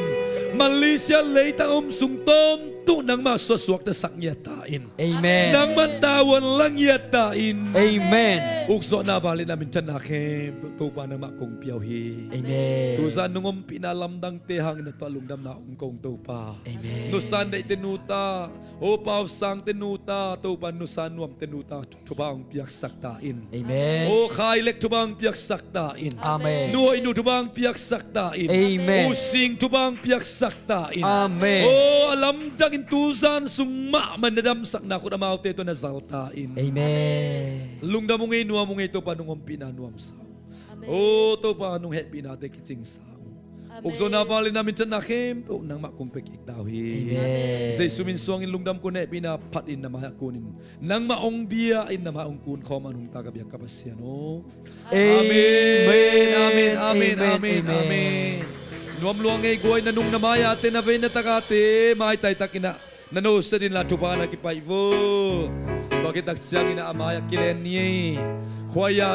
Malaysia leitang a om sung tawntung nangmah suaksuaktasak ngiat ta in. Amen. Nangman tavuan la ngiat ta in. Amen. Ukzawhna, vangliatna, minthanna khempeuh Topa nangmah kong pia uh hi. Amen. Tu zan nung ompihna lamdangte hangin na tuah lungdamna hong ko ung Topa. Amen. Nusan Deihte nu ta, O Pausangte nu ta, Topa Nusan Nuamte nu ta thupha hong piaksak ta in. Amen. O Khai Lek thupha hong piaksak ta in. Amen. Nu Hoih nu thupha hong piaksak ta in. Amen. U Sing thupha hong piaksak ta in. Amen. O a lamdangin tu zan sung mahmah na damsakna khut amaute tawh na zal ta in. Amen. Lungdam ung ei, nuam ung ei, Topa nung ompihna nuamsa ung. Amen. O Topa nung hehpihnate kicingsa ung. Amen. Ukzawhna, vangliatna, minthanna khempeuh nangmah kong pia kik ta uh hi. Amen. Jesu min suangin lungdam, kun hehpihna phatin na mai-ah kunin, nangmah hong bia in, na mai-ah hong kun khawm a, nungta ka biak ka Pasian aw. Amen. Amen, amen, amen, amen, amen. Nuam lua ngei guai, na nung na mai-ate, na vei na takate maitai takin ah na nusia dingin la thupha na kipaih vo. Tua khit tak ciangin ah a mai-ah kilen ni ei. Khuaia